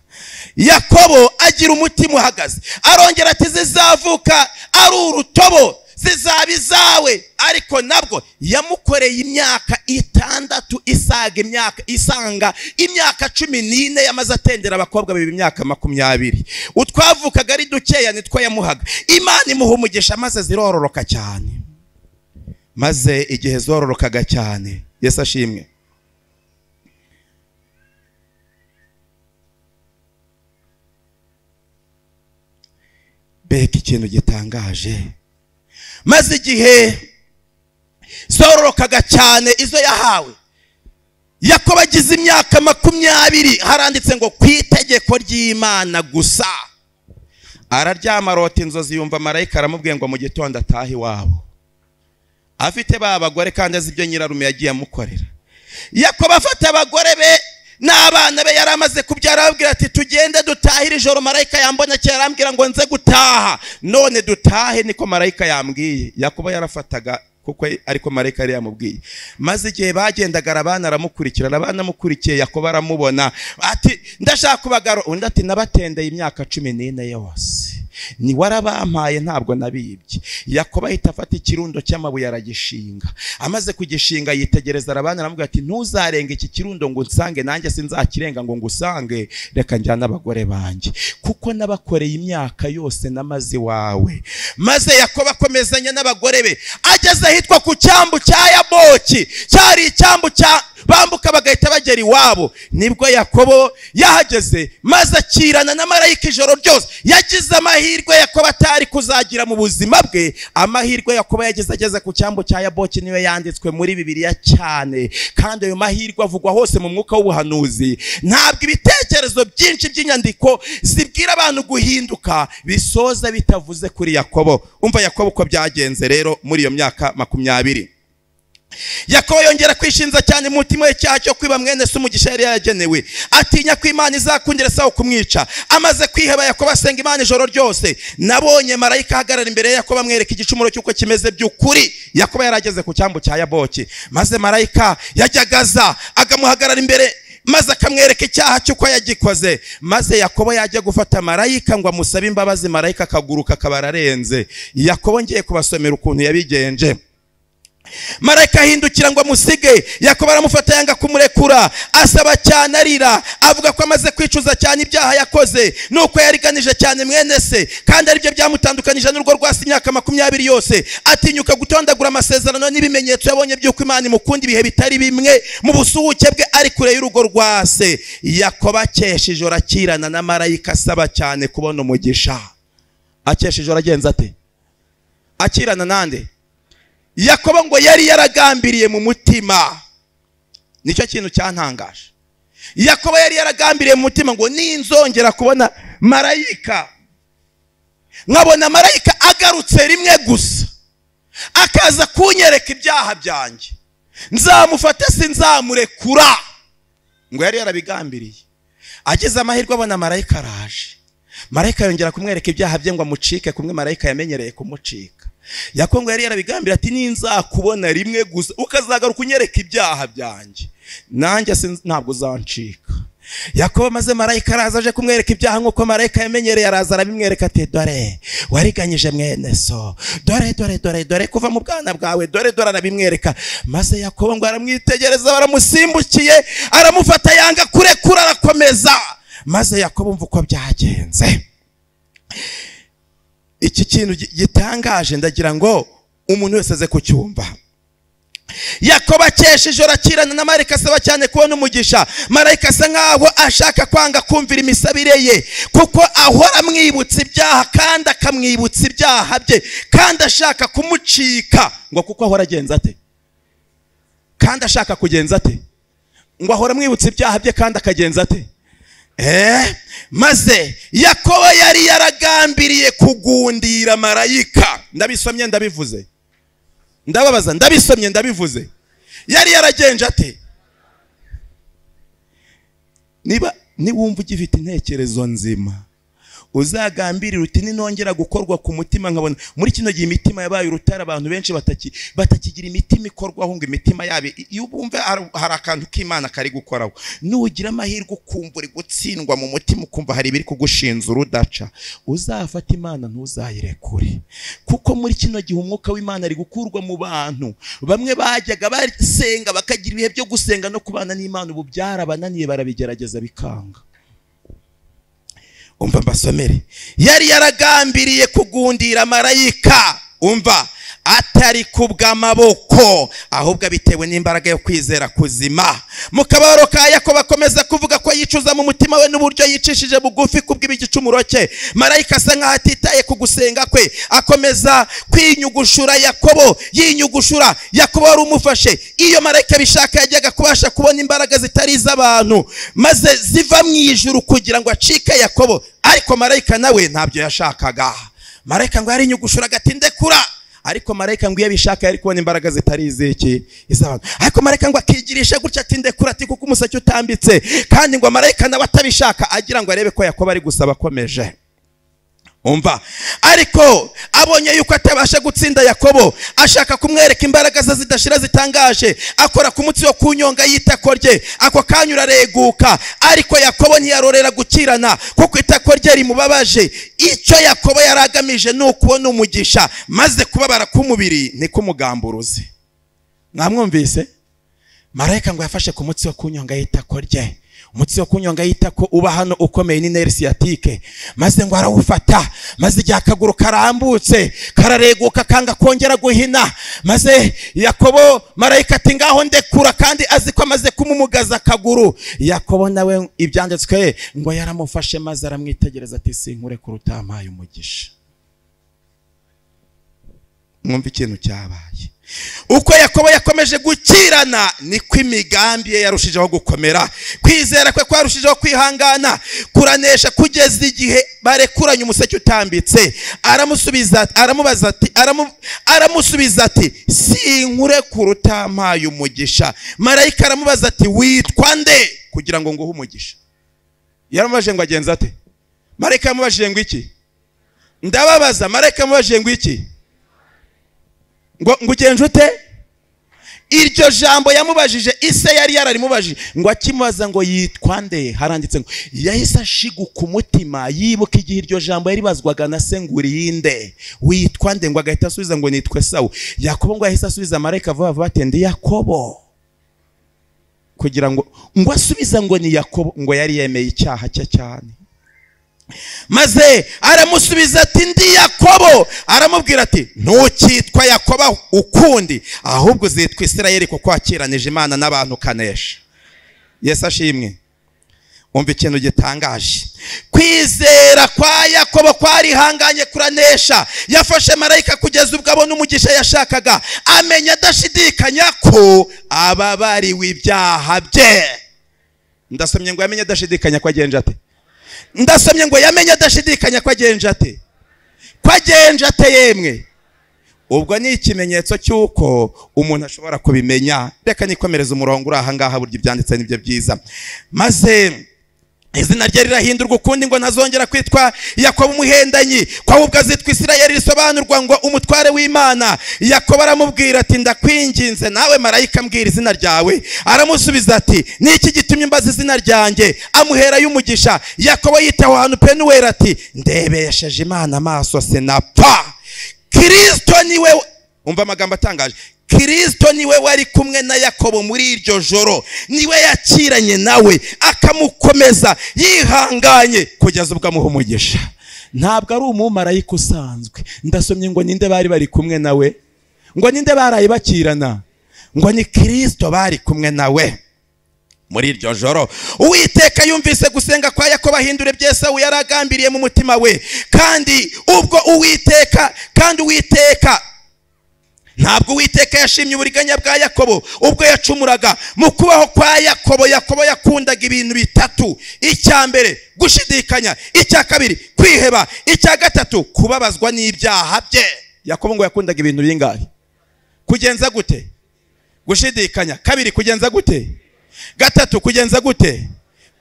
Yakobo agira umutima uhagaze, arongera ati zizavuka ari urutobo zizaba izawe. Ariko nabwo yamukoreye imyaka 6 isaga imyaka isanga imyaka 14 yamaze atendera abakobwa bibi imyaka 20. Utwavukaga ari dukeya nitwo yamuhaga. Imana imuha umugisha maze zirororoka cyane. Maze igihe zororokaga cyane, Yesu ashimwe, mbega ikintu gitangaje. Maze igihe zororokaga cyane izo yahawe, Yakobo agize imyaka 20, haranditse ngo ku itegeko ry'Imana gusa. Araryama arota inzozi, yumva marayika aramubwiye ngo mu gitondo atahe iwabo. Afite ba bagore kandi azi ibyo nyirarume yagiye amukorera. Yakobo afata abagore be n'abana be yari amaze kubyara, arababwira ati tugende dutahire ijoro, marayika yambona kera arambwira ngo nze gutaha, none dutahe niko marayika yambwiye. Yakobo yarafataga kuko ariko marayika yari yamubwiye. Maze igihe bagendaga Labani aramukurikira, Labani amukurikiye Yakobo aramubona ati ndashaka kubagaro. Undi ati nabatendeye imyaka 14 yose, ni warabampaye ntabwo nabibye. Yakobo ahita afata ikirundo cy'amabuye aragishinga. Amaze kugishinga yitegereza Labani aramubwira ati ntuzarenga iki kirundo ngo nsange, nanjye sinzakirenga ngo ngusange, reka njyane abagore banjye kuko nabakoreye imyaka yose namaze wawe. Maze Yakobo akomezanya n'abagore be, ageze ahitwa ku cyambu cya Yaboki, cyari icyambu cya Bambuka bagahita bagera iwabo. Nibwo Yakobo yahageze maze akirana na marayika ijoro ryose. Yagize amahirwe Yakobo atari kuzagira mu buzima bwe. Amahirwe Yakobo yagize ageze ku cyambu cya Yaboki niwe yanditswe muri Bibiliya cyane, kandi ayo mahirwe avugwa hose mu mwuka w'ubuhanuzi. Ntabwo ibitekerezo byinshi by'inyandiko zibwira abantu guhinduka bisoza bitavuze kuri Yakobo. Umva Yakobo uko byagenze rero muri iyo myaka 20. Yakobo yongera kwishinza cyane mu mutima w'icyaha cyo kwiba mwene se umugisha yari yaragenewe. Atinya ko Imana izakundira Esawu kumwica. Amaze kwiheba Yakobo asenga Imana ijoro ryose. Nabonye marayika ahagarara imbere ya Yakobo amwereka igicumuro cy'uko kimeze by'ukuri. Yakobo yarageze ku cyambu cya Yaboki, maze marayika yajyagaza agamuhagarara imbere maze akamwereka icyaha cy'uko yagikoze. Maze Yakobo yajya gufata marayika ngo amusabe imbabazi, marayika akaguruka akaba ararenze. Yakobo ngiye kubasomera ukuntu yabigenje. Marayika ahindukira ngo amusige. Yakobo aramufata yanga kumurekura, asaba cyane arira, avuga ko amaze kwicuza cyane ibyaha yakoze nuko yariganije cyane mwene se, kandi aribyo byamutandukanije n'urwo rwasi imyaka 20 yose. Atinyuka gutondagura amasezerano n'ibimenyetso yabonye by'uko Imana imukunda ibihe bitari bimwe mu busuhuke bwe ari kure y'urugo rwa se. Yakobo akesha ijoro akirana na marayika asaba cyane kubona umugisha. Akesha ijoro agenza ate? Akirana nande? Yakobo ngo yari yaragambiriye mu mutima. Nicyo kintu cyantangaje. Yakobo yari yaragambiriye mu mutima ngo ninzongera kubona marayika, nkabona marayika agarutse rimwe gusa akaza kunyereka ibyaha byanjye, nzamufata sinzamurekura. Ngo yari yarabigambiriye. Ageze amahirwe abona marayika araje. Marayika yongera kumwereka ibyaha bye ngo amucike kumwe marayika yamenyereye kumucika. Yakobo ngo yari yarabigambira ati ninzakubona rimwe gusa ukazagaruka unyereka ibyaha byanjye, nanjye ntabwo uzancika. Yakobo maze marayika araza aje kumwereka ibyaha nk'uko marayika yamenyereye, araza arabimwereka ati dore wariganyije mwene so, dore dore dore dore kuva mu bwana bwawe, dore dore, arabimwereka. Maze Yakobo ngo aramwitegereza, baramusimbukiye, aramufata yanga kurekura, arakomeza. Maze Yakobo umva uko byagenze. Iki kintu gitangaje ndagira ngo umuntu wese aze kucyumva. Yakobo akesha ijoro akirana na marayika asaba cyane kubona umugisha. Marayika asa nkaho ashaka kwanga kumvira imisabire ye, kuko ahora amwibutsa ibyaha kandi akamwibutsa ibyaha bye, kandi ashaka kumucika ngo kuko ahora agenza ate? Kandi ashaka kugenza ate? Ngo ahora amwibutsa ibyaha bye kandi akagenza ate? Maze Yakobo yari yaragambiriye kugundira marayika. Ndabisomye ndabivuze, ndababaza, ndabisomye ndabivuze. Yari yaragenje ate? Niba niwumva ugifite intekerezo nzima, uzagambirira uti ninongera gukorwa ku mutima nkabona. Muri kino gihe imitima yabaye urutare, abantu benshi batakigira imitima ikorwaho ngo imitima yabe iyo bumve hari akantu k'Imana kari gukoraho. Nugira amahirwe ukumva uri gutsindwa mu mutima, ukumva hari ibiri kugushinza urudaca, uzafata Imana ntuzayirekure. Kuko muri kino gihe umwuka w'Imana ari gukurwa mu bantu. Bamwe bajyaga basenga bakagira ibihe byo gusenga no kubana n'Imana, ubu byarabananiye, barabigerageza bikanga. Umva mbasomere. Yari yaragambiriye kugundira marayika, umva, atari kubw'amaboko ahubwo bitewe n'imbaraga yo kwizera kuzima. Mu kababaro ka Yakobo akomeza kuvuga ko yicuza mu mutima we n'uburyo yicishije bugufi kubw'igicumuro cye. Marayika asa nkaho atitaye ku gusenga kwe, akomeza kwinyugushura Yakobo, yinyugushura. Yakobo wari umufashe. Iyo marayika bishaka yajyaga kubasha kubona imbaraga zitari iz'abantu maze ziva mu ijuru kugira ngo acike Yakobo, ariko marayika nawe ntabyo yashakaga. Marayika ngo yarinyugushura agati ndekura, ariko marayika ngo iyo abishaka yari kubona imbaraga zitari iziki iz'abantu. Ariko marayika ngo akigirisha gutya ati ndekura, ati kuko umuseke utambitse. Kandi ngo marayika nawe atabishaka agira ngo arebe ko Yakobo ari gusaba akomeje. Umva, ariko abonye yuko atabasha gutsinda Yakobo, ashaka kumwereka imbaraga ze zidashira zitangaje, akora ku mutsi wo kunyonga y'itako rye, ako kanya urareguka. Ariko Yakobo ntiyarorera gukirana kuko itako rye rimubabaje. Icyo Yakobo yaragamije ni ukubona umugisha, maze kubabara k'umubiri ni kumugamburuze. Mwamwumvise? Marayika ngo yafashe ku mutsi wo kunyonga y'itako rye, Umutsi wo kunyonga yitako uba hano ukomeye ni nerf sciatique. Maze ngo arawufata, maze igihe akaguru karambutse karareguka kanga kongera guhina. Maze Yakobo marayika ati ngaho ndekura, kandi azi ko amaze kumumugaza akaguru. Yakobo nawe ibyanditswe ngo yaramufashe maze aramwitegereza ati sinkure kuruta mpaye umugisha. Mwumva ikintu cyabaye. Uko Yakobo yakomeje gukirana niko imigambi ye yarushijeho gukomera, kwizera kwe kwarushijeho kwihangana kuranesha, kugeza igihe barekuranye umuseke utambitse. Aramusubiza aramubaza ati aramusubiza ati sinkure kuruta mpaye umugisha. Marayika aramubaza ati witwa nde kugira ngo nguhe umugisha? Yaramubajije ngo agenza ate? Marayika yamubajije ngo iki? Ndababaza, marayika yamubajije ngo iki? Ngo ugenje ute? Iryo jambo yamubajije ise yari yararimubajije, ngo akimubaza ngo yitwa nde, haranditse ngo yahise ashiguka umutima, yibuka igihe iryo jambo yaribazwaga na se ngo urinde witwa nde, ngo agahita asubiza ngo nitwe Esawu. Yakobo ngo yahise asubiza marayika vuba vuba ati ndi Yakobo, kugira ngo asubiza ngo ni Yakobo, ngo yari yemeye icyaha cye cyane. Maze aramusubiza ati ndi Yakobo. Aramubwira ati ntukitwa Yakobo ukundi, ahubwo uzitwa Isirayeli kuko wakiranije Imana n'abantu ukanesha. Yesu ashimwe. Umva ikintu gitangaje. Kwizera kwa Yakobo kwarihanganye kuranesha. Yafashe marayika kugeza ubwo abona umugisha yashakaga, amenya adashidikanya ko ababariwe ibyaha bye. Ndasomye ngo yamenye adashidikanya ko agenje ate? Ndasomye ngo yamenye adashidikanya ko agenje ate? Ko agenje ate yemwe? Ubwo ni ikimenyetso cy'uko umuntu ashobora kubimenya. Reka nikomereze umurongo uri aha ngaha, burya ibyanditse nibyo byiza. Maze izina rye rirahindurwa ukundi, ngo ntazongera kwitwa Yakobo umuhendanyi, ko ahubwo azitwa Isirayeli, risobanurwa ngo umutware w'Imana. Yakobo aramubwira ati ndakwinginze nawe marayika mbwira izina ryawe. Aramusubiza ati niki gitumye mbaza izina ryanjye? Amuhera y'umugisha. Yakobo yitaho ahantu Penuweli ati ndebesheje Imana amaso sinapfa. Kristo niwe, umva amagambo atangaje, Kristo niwe wari kumwe na Yakobo muri iryo joro, niwe yakiranye nawe akamukomeza yihanganye kugeza ubwo amuha umugisha. Ntabwo ari umumarayika usanzwe. Ndasomye ngo ninde bari bari kumwe nawe? Ngo ninde baraye bakirana? Ngo ni Kristo bari kumwe nawe muri iryo joro. Uwiteka yumvise gusenga kwa Yakobo, ahindura ibyo Esawu yaragambiriye mu mutima we. Kandi ubwo Uwiteka, kandi Uwiteka ntabwo Uwiteka yashimye uburiganya bwa Yakobo ubwo yacumuraga. Mu kubaho kwa Yakobo, Yakobo yakundaga ibintu bitatu: icya mbere gushidikanya, icya kabiri kwiheba, icya gatatu kubabazwa n'ibyaha bye. Yakobo ngo yakundaga ibintu bingahe? Kugenza gute? Gushidikanya. Kabiri kugenza gute? Gatatu kugenza gute?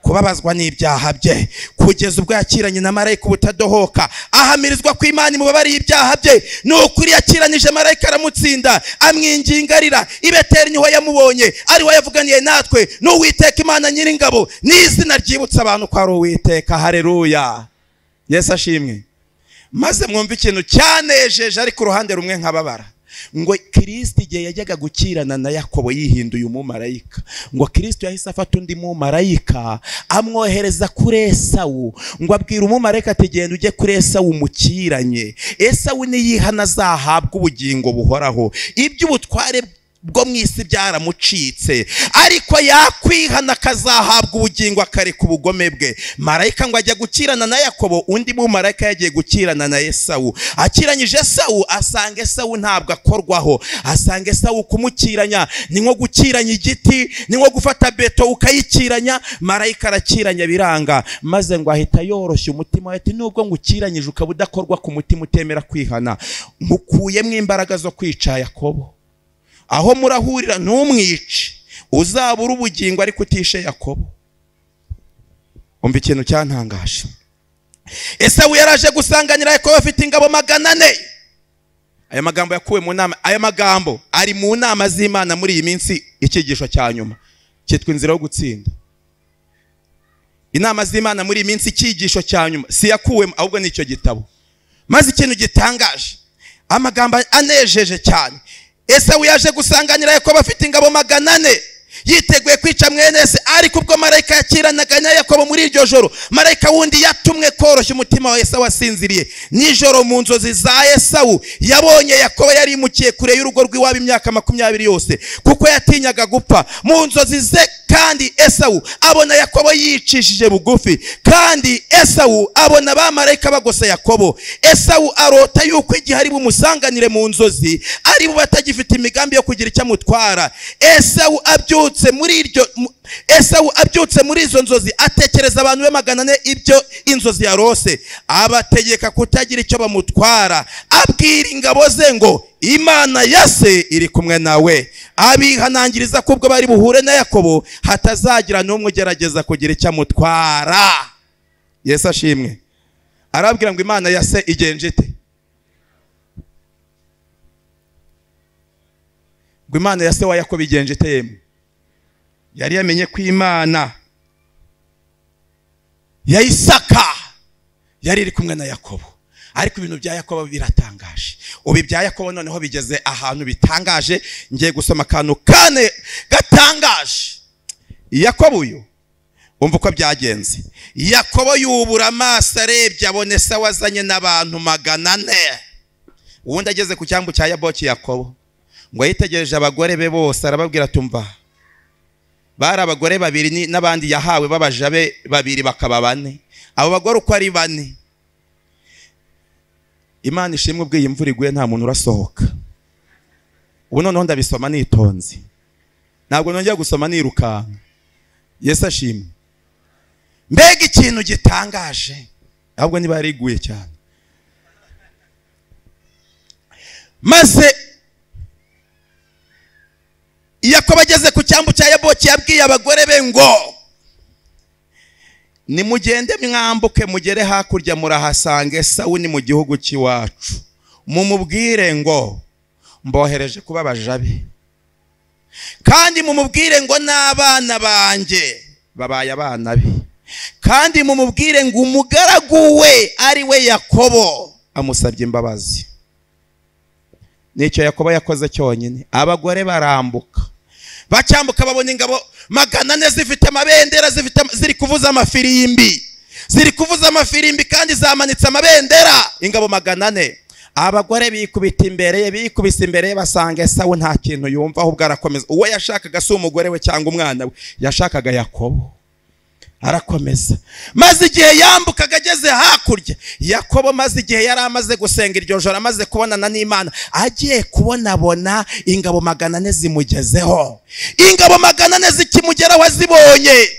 Kubabazwa n'ibyaha bye. Kugeza ubwo yakiranye na marayika ubutadohoka, ahamirizwa ko Imana imubabariye ibyaha bye. Ni ukuri yakiranije marayika aramutsinda, amwingingarira i Beteli niho yamubonye, ari we yavuganiye natwe. N'Uwiteka Imana nyiringabo, n'izina ryibutsa abantu ko ari Uwiteka. Haleluya, Yesu ashimwe. Maze mwumva ikintu cyanejeje, ariko uruhande rumwe nkababara. Ngo Kristo igihe yajyaga gukirana na Yakobo yihinduye umumarayika, ngo Kristo yahise afata undi mumarayika amwohereza kuri Esawu, ngo abwira umumarayika ati genda ujye kuri Esawu umukiranye, Esawu niyihana azahabwa ubugingo buhoraho. Iby'ubutware bwo mu isi byaramucitse, ariko yakwihana akazahabwa ubugingo akareka ubugome bwe. Marayika ngo ajya gukirana na Yakobo, undi mumarayika yagiye gukirana na Esawu. Akiranyije Esawu asanga Esawu ntabwo akorwaho, asanga Esawu kumukiranya ni nko gukiranya igiti, ni nko gufata beto ukayikiranya. Marayika arakiranya biranga, maze ngo ahita yoroshya umutima ati nubwo ngukiranyije ukaba udakorwa ku mutima utemera kwihana, mukuyemo imbaraga zo kwica Yakobo. Aho murahurira ntumwice, uzabura ubugingo ariko utishe Yakobo. Umva ikintu cyantangaje. Esawu yaraje gusanganira Yakobo afite ingabo 400. Aya magambo yakuwe mu nama, aya magambo ari mu nama z'Imana muri iyi minsi. Icyigisho cya nyuma cyitwa inzira yo gutsinda. Inama z'Imana muri iyi minsi, icyigisho cya nyuma si yakuwe ahubwo nicyo gitabo. Maze ikintu gitangaje, amagambo anejeje cyane. Esawu yaje gusanganira Yakobo afite ingabo 400. Yiteguye kwica mwene se. Ariko ubwo marayika yakiranaga na Yakobo muri iryo joro, marayika wundi yatumwe koroshya umutima wa Esawu asinziriye. Nijoro mu nzozi za Esawu yabonye Yakobo yarimukiye kure y'urugo rw'iwabo imyaka 20 yose, kuko yatinyaga gupfa. Mu nzozi ze kandi Esawu abona Yakobo yicishije bugufi, kandi Esawu abona abamarayika bagose Yakobo. Esawu arota yuko igihe ari bumusanganire mu nzozi ari bube atagifite imigambi yo kugira icyo amutwara. Esawu abyutse muri izo nzozi atekereza abantu be 400 ibyo inzozi yarose, abategeka kutagira icyo bamutwara. Abwira ingabo ze ngo Imana ya se iri kumwe nawe, abihanangiriza ko ubwo bari buhure na Yakobo hatazagira n'umwe ugerageza kugira icyo amutwara. Yesu ashimwe. Arabwira ngo Imana ya se igenje ite? Ngo Imana ya se wa Yakobo igenje ite yemwe? Yari yamenye ko Imana ya Isaka yari iri kumwe na Yakobo. Ariko ibintu bya Yakobo biratangaje. Ubu ibya Yakobo noneho bigeze ahantu bitangaje. Ngiye gusoma akantu kane gatangaje. Yakobo uyu, umva uko byagenze. Yakobo yubura amaso arebye abona Esawu azanye n'abantu 400. Uwundi ageze ku cyambu cya Yaboki, Yakobo ngo yitegereje abagore be bose arababwira tumva. Bari abagore babiri n'abandi yahawe babaja be babiri bakaba bane. Abo bagore uko ari bane, Imana ishimwe ubwo iyi mvura iguye nta muntu urasohoka. Ubu noneho ndabisoma nitonze, ntabwo nongera gusoma nirukanka. Yesu ashimwe. Mbega ikintu gitangaje, ahubwo niba yariguye cyane. Maze Yakobo ageze ku cyambu cya Yaboki yabwiye abagore be ngo nimugende mwambuke mugere hakurya murahasanga Esawu ni mu gihugu cy'iwacu, mumubwire ngo mbohereje kuba abaja be, kandi mumubwire ngo n'abana banjye babaye abana be, kandi mumubwire ngo umugaragu we ari we Yakobo amusabye imbabazi. Nicyo Yakobo yakoze cyonyine. Abagore barambuka, bacyambuka babona ingabo 400 zifite amabendera, ziri kuvuza amafirimbi, ziri kuvuza amafirimbi kandi zamanitse amabendera, ingabo 400. Abagore bikubita imbere ye, bikubise imbere ye, basanga Esawu nta kintu yumva, ahubwo arakomeza. Uwo yashakaga si umugore we cyangwa umwana we, yashakaga Yakobo. Arakomeza. Maze igihe yambukaga ageze hakurya, Yakobo maze igihe yari amaze gusenga iryo joro, amaze kubonana n'Imana, agiye kubonabona ingabo 400 zimugezeho. Ingabo 400 zikimugeraho azibonye.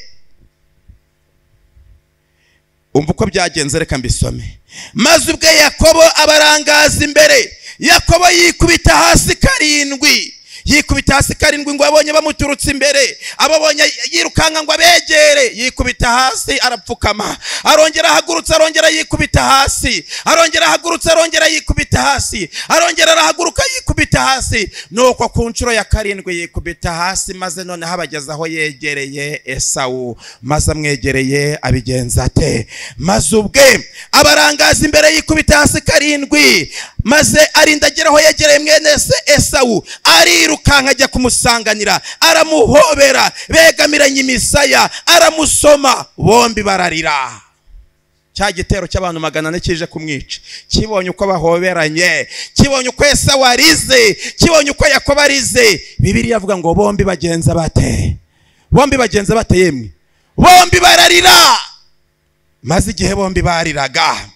Umva uko byagenze, reka mbisome. Maze ubwe Yakobo abarangaza imbere, Yakobo yikubita hasi karindwi. Yikubita hasi karindwi ngo abonye bamuturutse imbere, ababonye yirukanka ngo abegere, yikubita hasi arapfukama, arongera ahagurutse, arongera yikubita hasi, arongera ahagurutse, arongera yikubita hasi, arongera arahaguruka yikubita hasi. Nuko ku nshuro ya karindwi yikubita hasi, maze noneho abageza aho yegereye Esawu. Maze amwegereye abigenza ate? Maze ubwe abarangaza imbere yikubita hasi karindwi, maze arinda agera aho yegereye mwene se Esawu, arirukanka ajya kumusanganira, aramuhobera, begamiranye imisaya, aramusoma, bombi bararira. Cya gitero cy'abantu 400 kije kumwica, kibonye uko bahoberanye, kibonye uko Esawu arize, kibonye uko Yakobo arize. Bibiliya avuga ngo bombi bagenza bate? Bombi bagenza bate yemwe? Bombi bararira. Maze igihe bombi bariraga,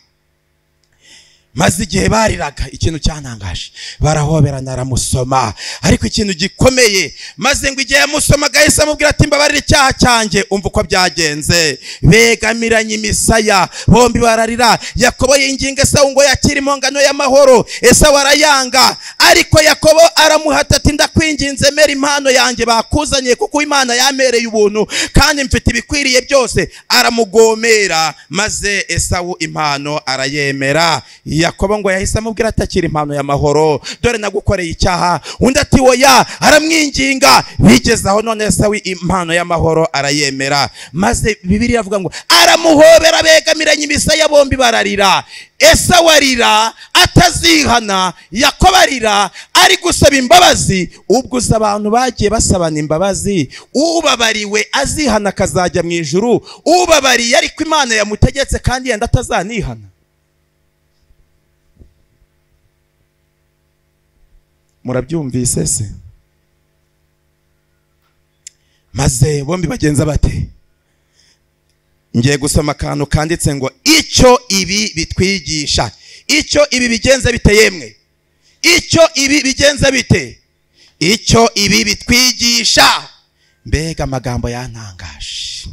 maze igihe bariraga, ikintu cyantangaje, barahoberana aramusoma. Ariko ikintu gikomeye, maze ngo igihe yamusomaga yahise amubwira ati mbabarira icyaha cyanjye. Umva uko byagenze, begamiranye imisaya, bombi bararira. Yakobo yinginga Esawu ngo yakire impongano y'amahoro, Esawu arayanga. Ariko Yakobo aramuhata ati ndakwinginze mera impano yanjye bakuzaniye, kuko Imana yamereye ubuntu kandi mfite ibikwiriye byose. Aramugomera, maze Esawu impano arayemera. Yakobo ngo yahise amubwira atakira impano y'amahoro, dore nagukoreye icyaha. Undi ati oya, aramwinginga. Bigeze aho none Esawu impano y'amahoro arayemera. Maze Bibiliya avuga ngo aramuhobera, begamiranye imisaya, bombi bararira. Esawu arira atazihana, Yakobo arira Ari gusaba imbabazi. Ubwo uza abantu bagiye basabana imbabazi, ubabariwe azihana akazajya mu ijuru, ubabariye ariko Imana yamutegetse kandi yenda atazanihana. Murabyumvise se? Maze bombi bagenza bate? Ngiye gusoma akantu kanditse ngo icyo ibi bitwigisha. Icyo ibi bigenza bite yemwe? Icyo ibi bigenza bite? Icyo ibi bitwigisha. Mbega amagambo yantangaje.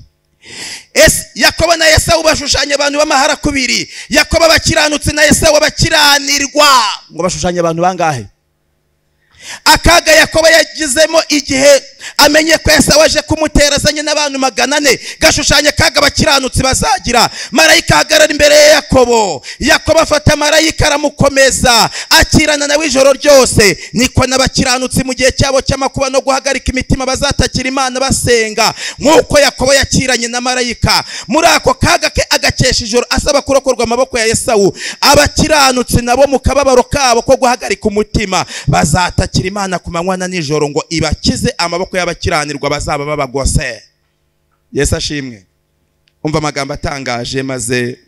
Yakobo na Esawu bashushanya abantu b'amahara kubiri. Yakobo abakiranutse na Esawu abakiranirwa. Ngo bashushanya abantu bangahe? Akaga Yakobo yagizemo igihe amenye ko Esawu aje kumutera azanye n'abantu 400, gashushanya kaga abakiranutsi bazagira. Marayika ahagarara imbere ya Yakobo. Yakobo afata marayika aramukomeza, akirana nawe ijoro ryose. Niko n'abakiranutsi mu gihe cyabo cy'amakuba no guhagarika imitima bazatakira Imana basenga, nk'uko Yakobo yakiranye na marayika. Muri ako kaga ke agakesha ijoro asaba kurokorwa amaboko ya Esawu. Abakiranutsi nabo mu kababaro kabo ko guhagarika umutima bazatakira Imana ku manywa na nijoro ngo ibakize amaboko y'abakiranirwa bazaba babagose. Yesu ashimwe. Umva amagambo atangaje. Maze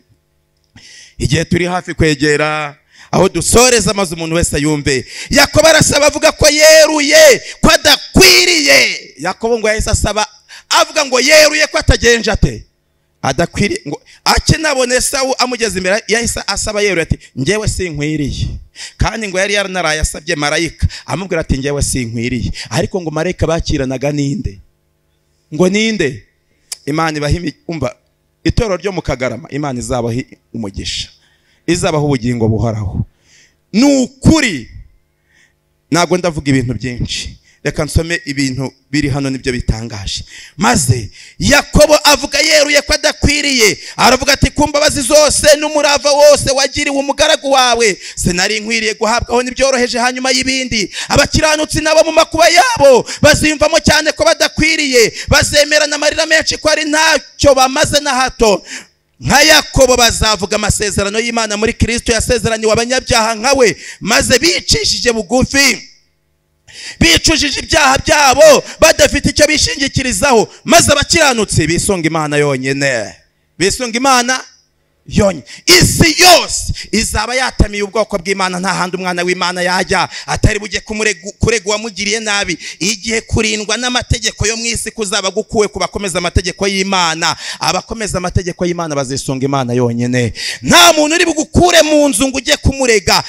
igihe turi hafi kwegera aho dusoreza, maze umuntu wese yumve. Yakobo arasaba avuga ko yeruye ko adakwiriye. Yakobo ngo yahise asaba avuga ngo yeruye ko atagenje ate, adakwiriye. Ngo akinabone Esawu amugeze imbere yahise asaba yeruye ati njyewe sinkwiriye. Kandi ngo yari yaranaraye asabye marayika amubwira ati njyewe sinkwiriye. Ariko ngo marayika bakiranaga ninde? Ngo ninde? Imana ibaha, umva itorero ryo mu Kagarama, Imana izabaha umugisha, izabaha ubugingo buhoraho. Ni ukuri ntabwo ndavuga ibintu byinshi, reka nsome ibintu biri hano nibyo bitangaje. Maze Yakobo avuga yeruye ko adakwiriye, aravuga ati ku mbabazi zose n'umurava wose wagiriwe umugaragu wawe sinari nkwiriye guhabwaho n'ibyoroheje hanyuma y'ibindi. Abakiranutsi nabo mu makuba yabo baziyumvamo cyane ko badakwiriye, bazemerana amarira menshi ko ari ntacyo bamaze na hato. Nka Yakobo bazavuga amasezerano y'Imana muri Kristo yasezeraniwe abanyabyaha nkawe, maze bicishije bugufi, bicujije ibyaha byabo badafite icyo bishingikirizaho, maze abakiranutsi bisunga Imana yonyine. Bisunga Imana yonyine. Isi yose izaba yatamiye ubwoko bw'Imana, nta handi umwana w'Imana yajya atari bujye kurega uwamugiriye nabi. Igihe kurindwa n'amategeko yo mu isi kuzaba gukuwe ku bakomeza amategeko y'Imana, abakomeza amategeko y'Imana bazisunga Imana yonyine. Nta muntu uri bugukure mu nzu ngo ujye kumurega.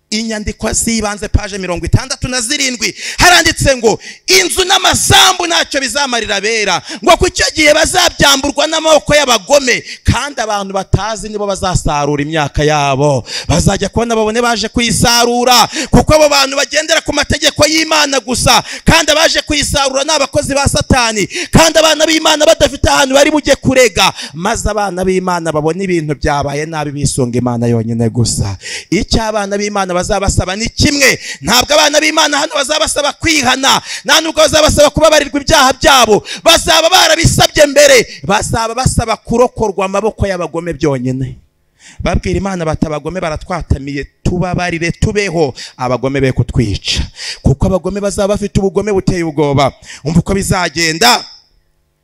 Inyandiko z'ibanze page 67 haranditse ngo inzu n'amasambu ntacyo bizamarira bera, ngo ku icyo gihe bazabyamburwa n'amaboko y'abagome, kandi abantu batazi nibo bazasarura imyaka yabo. Bazajya kubona babone baje kuyisarura, kuko abo bantu bagendera ku mategeko y'Imana gusa, kandi abaje kuyisarura ni abakozi ba Satani, kandi abana b'Imana badafite ahantu bari bujye kurega. Maze abana b'Imana babone ibintu byabaye nabi bisunga Imana yonyine gusa. Icyo abana b'Imana bazabasaba ni kimwe. Ntabwo abana b'Imana hano bazabasaba kwihana, nta nubwo bazabasaba kubabarirwa ibyaha byabo, bazaba barabisabye mbere. Bazaba basaba kurokorwa amaboko y'abagome byonyine. Babwira Imana bati abagome baratwatamiye, tubabarire tubeho, abagome be kutwica, kuko abagome bazaba bafite ubugome buteye ubwoba. Umva uko bizagenda.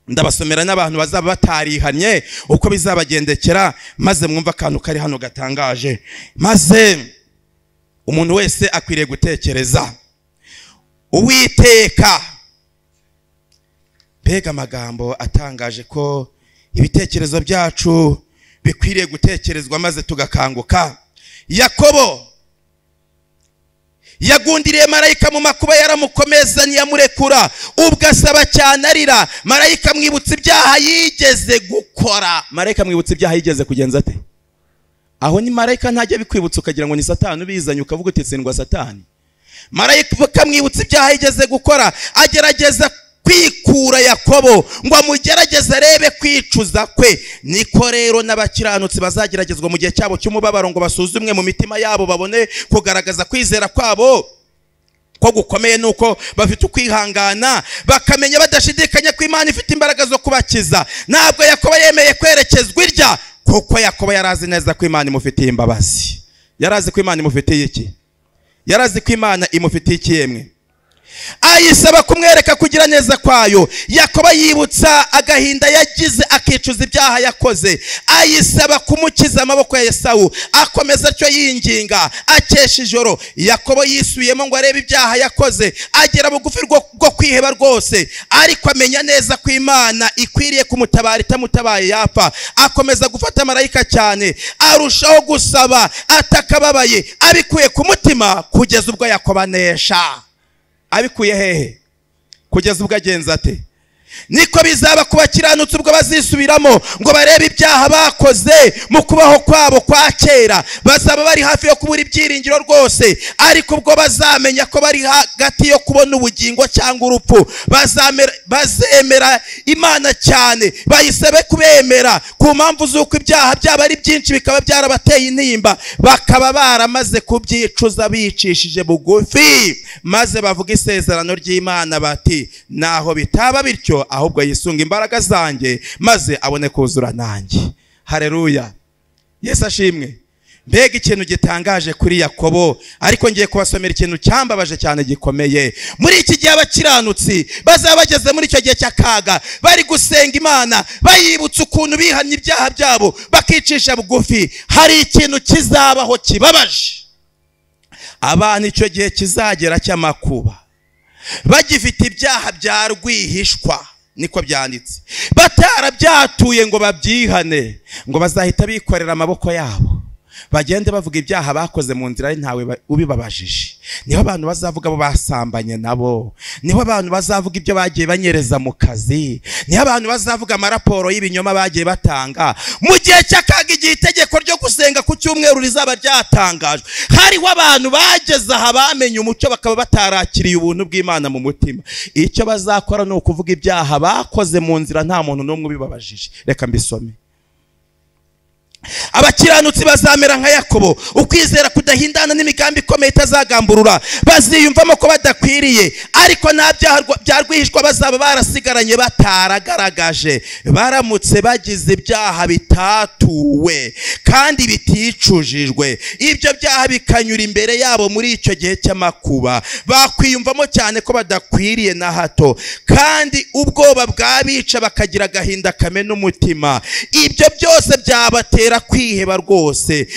Ndabasomera n'abantu bazaba batarihanye uko bizabagendekera, maze mwumva akantu kari hano gatangaje. Maze umuntu wese akwiriye gutekereza. Uwiteka, mbega amagambo atangaje ko ibitekerezo byacu bikwiriye gutekerezwa maze tugakanguka. Yakobo yagundiriye marayika mu makuba, yaramukomeza ntiyamurekura. Ubwo asaba cyane arira, marayika amwibutsa ibyaha yigeze gukora. Marayika amwibutsa ibyaha yigeze kugenza ate? Aho ni marayika ntajya bikwibutsa ukagira ngo ni Satani ubizanye, ukavuga uti tsindwa Satani. Marayika amwibutsa ibyaha yigeze gukora, agerageza kwikura Yakobo ngo amugerageze arebe kwicuza kwe. Niko rero n'abakiranutsi bazageragezwa mu gihe cyabo cy'umubabaro ngo basuzumwe mu mitima yabo, babone kugaragaza kwizera kwabo ko gukomeye, nuko bafite ukwihangana, bakamenya badashidikanya ko Imana ifite imbaraga zo kubakiza. Ntabwo Yakobo yemeye kwerekezwa irya, kuko Yakobo yarazi neza ko Imana imufitiye imbabazi. Yarazi ko Imana imufitiye iki? Yarazi ko Imana imufitiye ikiyemwe, ayisaba kumwereka kugira neza kwayo. Yakobo yibutsa agahinda yagize, akicuza ibyaha yakoze, ayisaba kumukiza amaboko ya Esawu. Akomeza atyo yinginga akesha ijoro. Yakobo yisubiyemo ngo arebe ibyaha yakoze, agera bugufi bwo kwiheba rwose, ariko amenya neza ko Imana ikwiriye kumutabara, itamutabaye yapfa. Akomeza gufata marayika cyane, arushaho gusaba atakababaye, abikuye ku mutima, kugeza ubwo Yakobo anesha. Abikuye hehe? Kugeza ubwo agenza ate? Niko bizaba ku bakiranutsi ubwo bazisubiramo ngo barebe ibyaha bakoze mu kubaho kwabo kwa kera. Bazaba bari hafi yo kubura ibyiringiro rwose, ariko ubwo bazamenya ko bari hagati yo kubona ubugingo cyangwa urupfu, bazemera Imana cyane, bayisabe kubemera ku mpamvu z'uko ibyaha byaba ari byinshi bikaba byarabateye intimba, bakaba baramaze kubyicuza bicishije bugufi, maze bavuga isezerano ry'Imana bati naho bitaba bityo, ahubwo yisunga imbaraga zanjye maze abone kuzura nanjye. Haleluya, Yesu ashimwe. Mbega ikintu gitangaje kuri Yakobo! Ariko ngiye kubasomera ikintu cyambabaje cyane gikomeye. Muri iki gihe abakiranutsi bazaba bageze muri icyo gihe cy'akaga, bari gusenga Imana, bayibutsa ukuntu bihannye ibyaha byabo, bakicisha bugufi. Hari ikintu kizabaho kibabaje abana icyo gihe kizagera cy'amakuba, bagifite ibyaha bya rwihishwa, niko byanditse, batarabyatuye ngo babyihane, ngo bazahita bikorera amaboko yabo, bagende bavuga ibyaha bakoze mu nzira ntawe ubibabajije. Niho abantu bazavuga abo basambanye nabo, niho abantu bazavuga ibyo bagiye banyereza mu kazi, niho abantu bazavuga amaraporo y'ibinyoma bagiye batanga. Mu gihe cy'akaga, igihe itegeko ryo gusenga ku cyumweru rizaba ryatangajwe, hariho abantu bageze aha bamenye umucyo bakaba batarakiriye ubuntu bw'Imana mu mutima. Icyo bazakora ni ukuvuga ibyaha bakoze mu nzira nta muntu n'umwe ubibabajije. Reka mbisome. Abakiranutsi bazamera nka Yakobo, ukwizera kudahindana n'imigambi ikomeye itazagamburura. Baziyumvamo ko badakwiriye, ariko nta byaha bya rwihishwa bazaba barasigaranye bataragaragaje. Baramutse bagize ibyaha bitatuwe kandi biticujijwe, ibyo byaha bikanyura imbere yabo muri icyo gihe cy'amakuba, bakwiyumvamo cyane ko badakwiriye na hato, kandi ubwoba bwabica bakagira agahinda kamena umutima. Ibyo byose byabatera kwiheba rwose,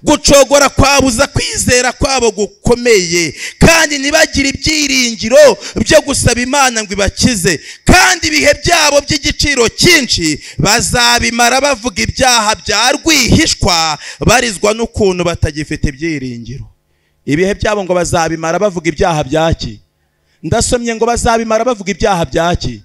gucogora kwabuza kwizera kwabo gukomeye, kandi ntibagire ibyiringiro byo gusaba Imana ngo ibakize. Kandi ibihe byabo by'igiciro cyinshi bazabimara bavuga ibyaha bya rwihishwa, barizwa n'ukuntu batagifite ibyiringiro. Ibihe byabo ngo bazabimara bavuga ibyaha byaki? Ndasomye ngo bazabimara bavuga ibyaha byaki?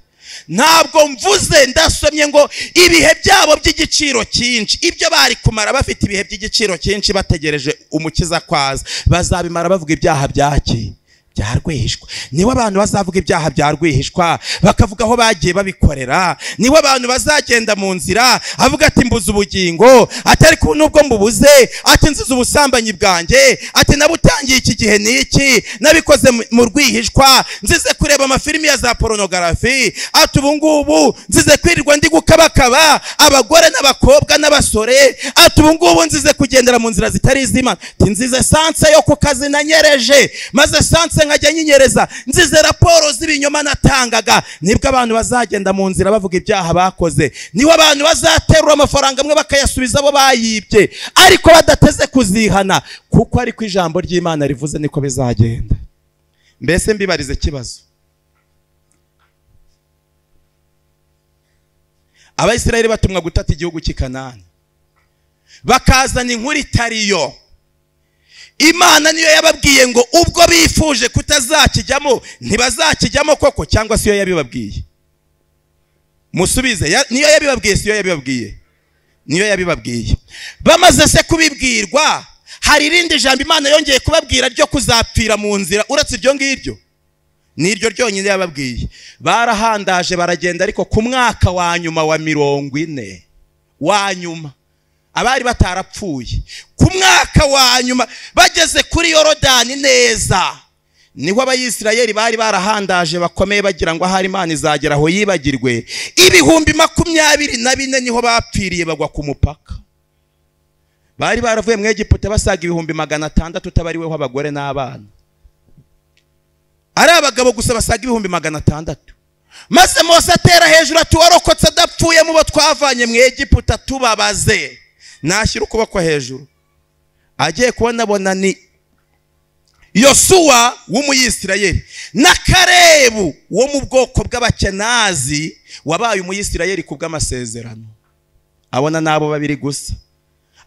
Ntabwo mvuze, ndasomye ngo ibihe byabo by'igiciro cyinshi, ibyo bari kumara bafite ibihe by'igiciro cyinshi bategereje umukiza kwaza, bazabimara bavuga ibyaha byaki? Bya rwihishwa. Niho abantu bazavuga ibyaha bya rwihishwa, bakavuga aho bagiye babikorera. Niho abantu bazagenda mu nzira avuga ati mbuze ubugingo, atari ko nubwo mbubuze, ati nzize ubusambanyi bwanjye, ati nabutangiye iki gihe niki, nabikoze mu rwihishwa, nzize kureba amafilimi ya za pornography, ati ubu ngubu nzize kwirirwa ndi gukabakaba abagore n'abakobwa n'abasore, ati ubu ngubu nzize kugendera mu nzira zitari iz'Imana, ati nzize sanse yo ku kazi nanyereje, maze sanse nkajya nyinyereza, nzize raporo z'ibinyoma natangaga. Nibwo abantu bazagenda mu nzira bavuga ibyaha bakoze. Niho abantu bazaterura amafaranga amwe bakayasubiza abo bayibye, ariko badateze kuzihana, kuko ariko ijambo ry'Imana rivuze niko bizagenda. Mbese mbibarize ikibazo, Abayisiraheli batumwa gutata igihugu cy'i Kanani, bakazana inkuru itariyo. Imana niyo yababwiye ngo ubwo bifuje kutazakijyamo ntibazakijyamo koko, cyangwa siyo yabibabwiye? Musubize, niyo yabibabwiye, siyo yabibabwiye? Niyo yabibabwiye. Bamaze se kubibwirwa, hari irindi jambo Imana yongeye kubabwira ryo kuzapfira mu nzira uretse iryo ngiryo? Niryo ryonyine yababwiye. Barahandaje baragenda, ariko ku mwaka wa nyuma wa 40 wa nyuma, abari batarapfuye, ku mwaka wa nyuma bageze kuri Yorodani neza, niho Abayisiraheli bari barahandaje bakomeye bagira ngo ahari Imana izagera aho yibagirwe. 24,000 niho bapfiriye bagwa ku mupaka. Bari baravuye mu Egiputa basaga 600,000 utabariweho abagore n'abana. Ari abagabo gusa basaga 600,000. Maze Mose atera hejuru ati warokotse adapfuye mu bo twavanye mu Egiputa tubabaze. Nashyira ukuboko hejuru. Agiye kubona bona ni Yosuwa w'umuyisirayeli na Kalebu wo mu bwoko bw'abakenazi wabaye umuyisirayeli ku bw'amasezerano. Abona nabo babiri gusa.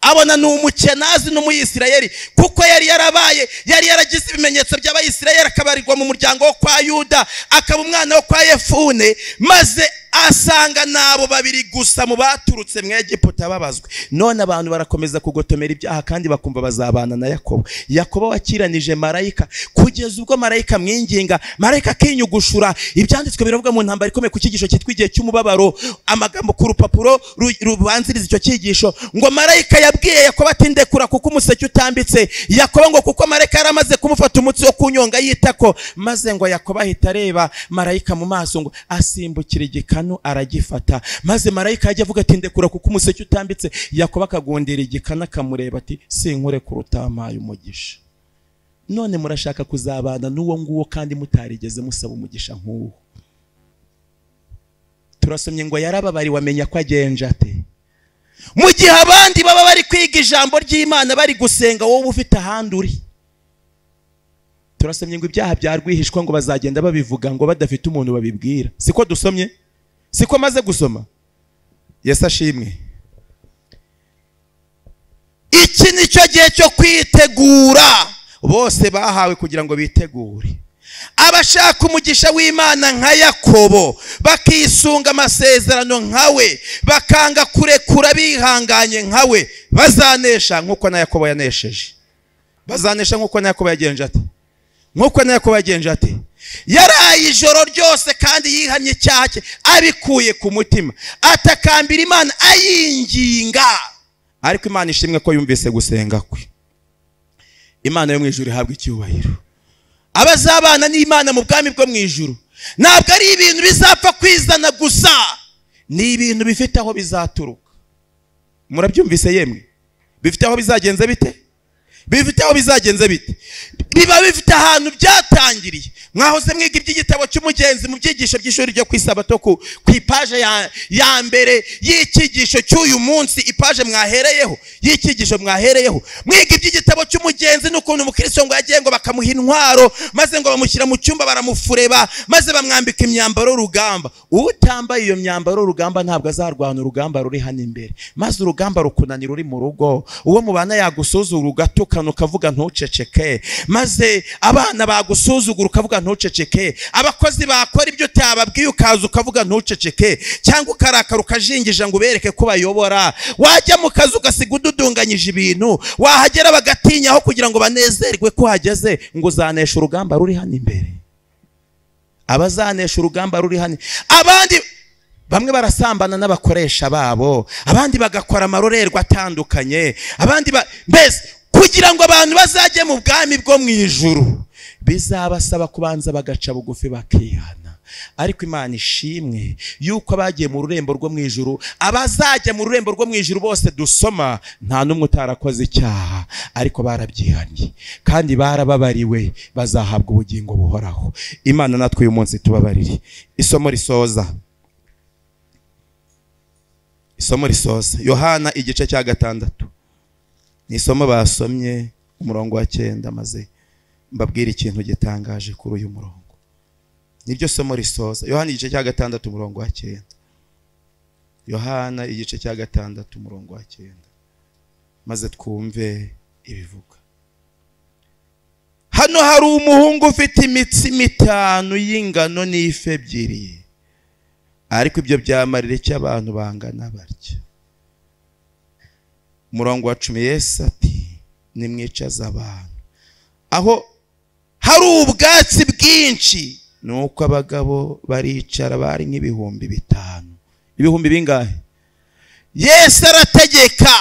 Abona ni umukenazi n'umuyisirayeli kuko yari yarabaye, yari yaragize ibimenyetso by'abayisirayeli, akabarirwa mu muryango wo kwa Yuda, akaba umwana wo kwa Yefune, maze asanga nabo babiri gusa mu baturutse mu Egiputa babazwe. None abantu barakomeza kugotomera ibyaha kandi bakumva bazabana na Yakobo. Yakobo wakiranije marayika kugeza ubwo marayika mwinginga, marayika akinyugushura. Ibyanditswe biravuga mu ntambara ikomeye ku cyigisho cyitwa igihe cy'umubabaro, amagambo ku rupapuro rubanziriza icyo cyigisho, ngo marayika yabwiye Yakobo ati ndekura kuko umuseke utambitse. Yakobo ngo kuko marayika yaramaze kumufata umutsi wo kunyonga yitako, maze ngo Yakobo ahita areba marayika mu maso ngo asimbukira igikanu aragifata. Maze marayika ajya avuga ati ndekura kuko umuseke utambitse. Yakobo akagundira igikanu akamureba ati sinkure kurutamaye umugisha. None murashaka kuzabana n'uwo nguwo kandi mutarigeze musaba umugisha nk'uwo. Turasomye ngo yarababariwe amenya ko agenje ate. Mu gihe abandi baba bari kwiga ijambo ry'Imana bari gusenga, wowe ufite ahandi uri. Turasomye ngo ibyaha bya rwihishwa ngo bazagenda babivuga ngo badafite umuntu babibwira. Siko dusomye? Siko maze gusoma? Yesu ashimwe. Iki nicyo gihe cyo kwitegura. Bose bahawe kugira ngo bitegure. Abashaka umugisha w'Imana nka Yakobo, bakisunga amasezerano nkawe, bakanga kurekura bihanganye nkawe, bazanesha nkuko na Yakobo yanesheje. Bazanesha nkuko na Yakobo yagenje ate. Nkuko na Yakobo yagenje ate. Yaraye ijoro ryose kandi yihanye icyaha cye abikuye ku mutima, atakambira Imana ayinginga. Ariko Imana ishimwe ko yumvise gusenga kwe. Imana yo mu ijuru ihabwa icyubahiro. Abazabana n'Imana mu bwami bwo mu ijuru ntabwo ari ibintu bizapfa kwizana gusa, ni ibintu bifite aho bizaturuka. Murabyumvise yemwe? Bifite aho bizagenze bite? Bifite aho bizagenze bite? Biba bifite ahantu byatangiriye. Mwahoze mwiga iby'igitabo cy'umugenzi mu byigisho by'ishuri ryo kwisabato ku ipaje ya mbere y'icyigisho cy'uyu munsi, ipaje mwahereyeho y'icyigisho mwahereyeho. Mwiga iby'igitabo cy'umugenzi n'ukuntu umukristo ngo yagiye ngo bakamuha intwaro, maze ngo bamushyira mu cyumba baramufureba, maze bamwambika imyambaro y'urugamba. Utambaye iyo myambaro y'urugamba ntabwo azarwana urugamba ruri hano imbere. Maze urugamba rukunanira uri mu rugo, uwo mubana yagusuzugura ugatukana ukavuga ntuceceke, maze abana bagusuzugura ukavuga ntuceceke, abakozi bakora ibyo utababwiye ukaza ukavuga ntuceceke, cyangwa ukarakara ukajingija ngo ubereke ko bayobora. Wajya mu kazi ugasiga ududunganyije ibintu, wahagera bagatinya aho kugira ngo banezerwe ko hageze, ngo uzanesha urugamba ruri hano imbere. Abazanesha urugamba ruri hano. Abandi bamwe barasambana n'abakoresha babo, abandi bagakora amarorerwa atandukanye, abandi mbese kugira ngo abantu bazajye mu bwami bwo mu ijuru bizabasaba kubanza bagaca bugufi bakihana. Ariko Imana ishimwe yuko abagiye mu rurembo rwo mu ijuru, abazajya mu rurembo rwo mu ijuru bose dusoma nta n'umwe utarakoze icyaha, ariko barabyihanye kandi barababariwe, bazahabwa ubugingo buhoraho. Imana natwe uyu munsi tubabarire. Isomo risoza, isomo risoza Yohana igice cya 6 ni isomo basomye umurongo wa 9, maze mbabwira ikintu gitangaje kuri uyu murongo. Niryo somo risoza. Yohana igice cya 6 umurongo wa 9. Yohana igice cya 6 umurongo wa 9, maze twumve ibivuga. Hano hari umuhungu ufite imitsima 5 y'ingano n'ifi 2, ariko ibyo byamarira iki abantu bangana batya? Umurongo wa 10, Yesu ati nimwicaza abantu aho hari ubwatsi bwinshi. Nuko abagabo baricara, bari nk'ibihumbi 5. Ibihumbi bingahe? Yesu arategeka,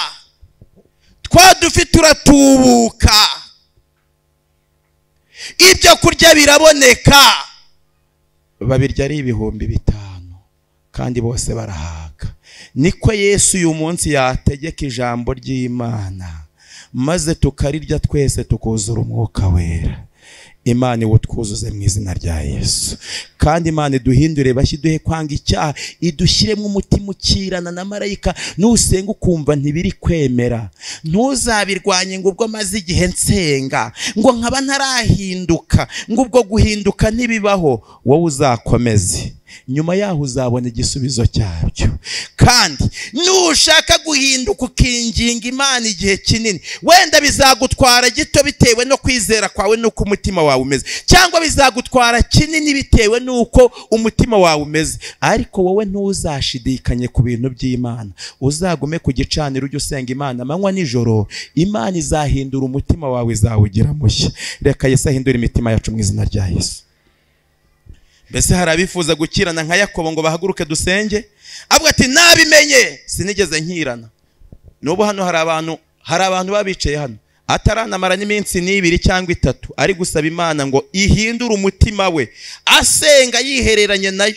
twa dufite turatubuka, ibyo kurya biraboneka, babirya ari 5,000 kandi bose barahaga. Niko Yesu uyu munsi yategeka ijambo ry'Imana maze tukarirya twese tukuzura umwuka wera. Imana iwutwuzuze mu izina rya Yesu. Kandi Imana iduhindure bashyi, iduhe kwanga icyaha, idushyiremo umutima ukirana na marayika. Nusenga ukumva ntibiri kwemera, ntuzabirwanye ngo ubwo maze igihe nsenga ngo nkaba ntarahinduka, ngo ubwo guhinduka ntibibaho. Wowe uzakomeze, nyuma yaho uzabona igisubizo cyabyo. Kandi nushaka guhinduka ukinginga Imana igihe kinini, wenda bizagutwara gito bitewe no kwizera kwawe n'uko umutima wawe umeze, cyangwa bizagutwara kinini bitewe n'uko umutima wawe umeze, ariko wowe ntuzashidikanye ku bintu by'Imana. Uzagume ku gicaniro ujye usenga Imana amanywa nijoro, Imana izahindura umutima wawe, izawugira mushya. Reka Yesu ahindure imitima yacu mu izina rya Yesu. Mbese hari abifuza gukirana nka Yakobo ngo bahaguruke dusenge? Avuga ati nabimenye sinigeze nkirana. N'ubu hano hari abantu babicaye hano ataranamara n'iminsi n'ibiri cyangwa itatu ari gusaba Imana ngo ihindure umutima we, asenga yihereranye nayo,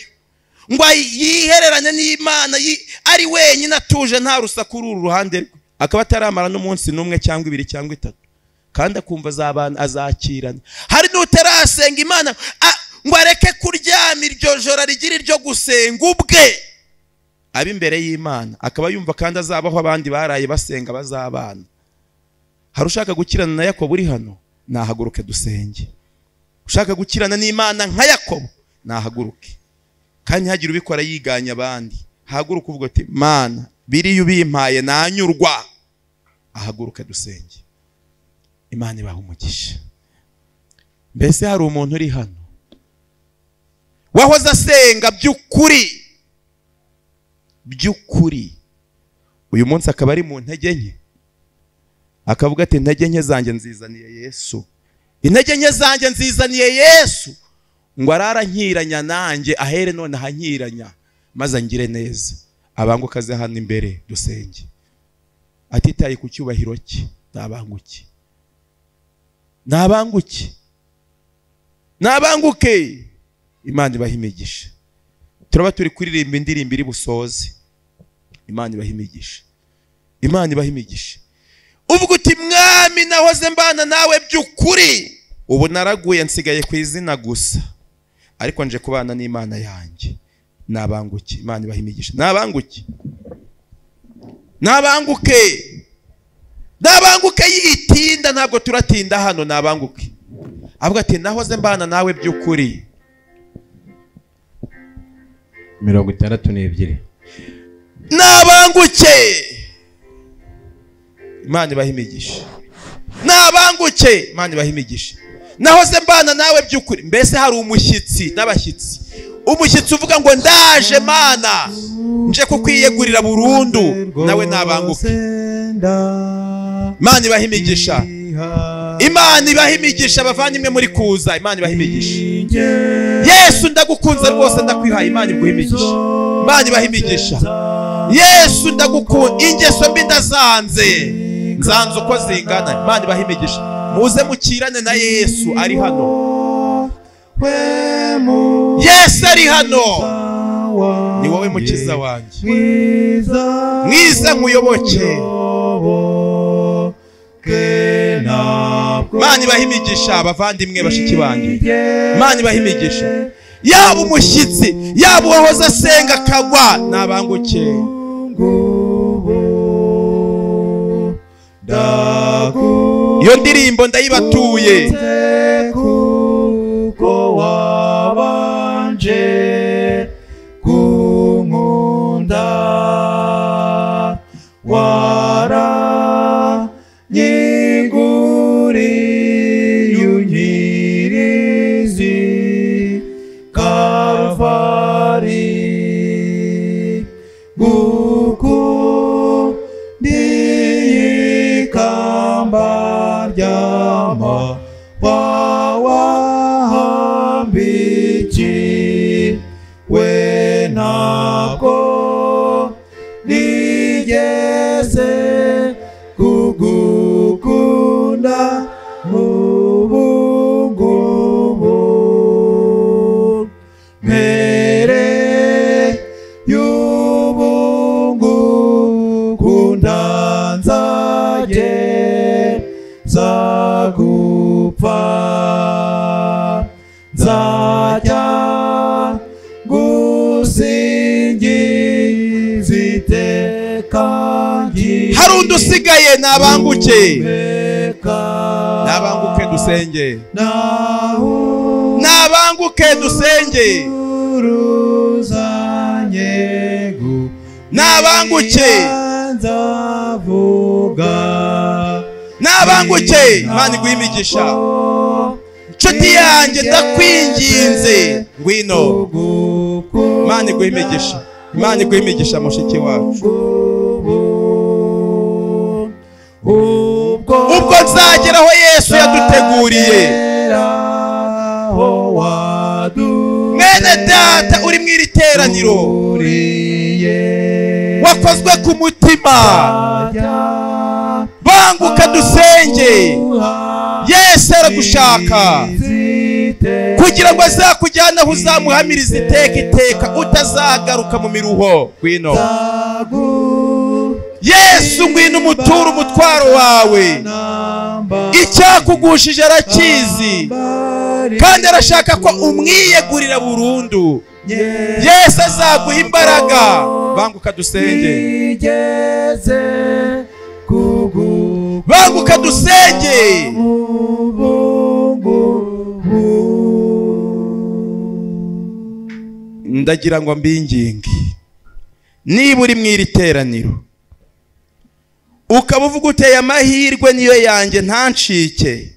ngo yihereranye n'Imana ari wenyine atuje nta rusaku uru ruhande rwe, akaba ataramara n'umunsi n'umwe cyangwa ibiri cyangwa itatu, kandi akumva azabana azakirana. Hari n'utarasenga Imana ngo areke kuryama iryo joro rigira iryo gusenga ubwe abi imbere y'Imana, akaba yumva kandi azabaho abandi baraye basenga bazabana. Hari ushaka gukirana na Yakobo uri hano? Nahaguruke dusenge. Ushaka gukirana n'Imana nka Yakobo nahaguruke, kandi ntihagire ubikora yiganya abandi. Haguruka uvuga uti Mana biriya ubimpaye nanyurwa. Ahaguruke dusenge. Imana ibahe umugisha. Mbese hari umuntu uri hano wahoze asenga by'ukuri by'ukuri, uyu munsi akaba ari mu ntege nke, akavuga ati intege nke zanjye nzizaniye Yesu, intege nke zanjye nzizaniye Yesu, ngo arara nkiranya nanjye ahere none ahankiranya maze angire neza. Abangukaze hano imbere dusenge, atitaye ku cyubahiro cye. Nabanguke, nabanguke, nabanguke. Imana ibahe imigisha. Turaba turi kuririmba indirimbo iri busoze. Imana ibahe imigisha. Imana ibahe imigisha. Uvuga uti Mwami nahoze mbana nawe by'ukuri, ubu naraguye nsigaye ku izina gusa, ariko nje kubana n'Imana yanjye. Nabanguke. Imana ibahe imigisha. Nabanguke, nabanguke, nabanguke. Yitinda, ntabwo turatinda hano. Nabanguke. Avuga ati nahoze mbana nawe by'ukuri. 62. Nabanguke. Imana ibahe imigisha. Nabanguke. Imana ibahe imigisha. Nahoze mbana nawe by'ukuri. Mbese hari umushyitsi n'abashyitsi, umushyitsi uvuga ngo ndaje Mana nje kukwiyegurira burundu, nawe nabanguke. Imana ibahe imigisha. Imana ibahe imigisha abavandimwe muri kuza. Imana ibahe imigisha. Yesu ndagukunze rwose, ndakwihaye. Imana iguhe imigisha. Imana ibahe imigisha. Yesu ndagukunda, ingeso mbi ndazanze, nzanze uko zingana. Imana ibahe imigisha. Muze mukirane na Yesu ari hano. Yesu ari hano, ni wowe mukiza wanjye mwiza, nkuyoboke. Imana ibahe imigisha abavandimwe bashiki banjye. Imana ibahe imigisha. Yaba umushyitsi, yaba uwahoze asenga akagwa, nabanguke. Iyo ndirimbo ndayibatuye. Kuko wabanje kunkunda, waranyiguriye unyirizi Kalvari, gukundiye ikamba ry'amahwa wahambikiwe, ntabwo nigeze kugukunda nk'ubu ngubu. Mbere y'ubu ngukunda nzagera Nzajya gusingiza iteka. Hari undi usigaye, nabanguke, nabanguke dusenge, nabanguke dusenge, nabanguke, nabanguke. Imana iguhe imigisha. Nshuti yanjye ndakwinginze, ngwino. Imana iguhe imigisha, Imana iguhe imigisha mushiki wacu. Ubwo nzagera aho Yesu yaduteguriye. Mwene data uri mu iri teraniro wakozwe ku mutima, banguka dusenge. Yesu aragushaka kugira ngo azakujyane aho uzamuhamiriza iteka iteka, utazagaruka mu miruho. Ngwino Yesu, ngwino umuture umutwaro wawe. Icyakugushije arakizi, kandi arashaka ko umwiyegurira burundu. Yesu azaguha imbaraga. Banguka dusenge, banguka dusenge. Ndagira ngo mbinginge, niba uri mu iri teraniro ukaba uvuga uteye amahirwe niyo yanjye ntancike,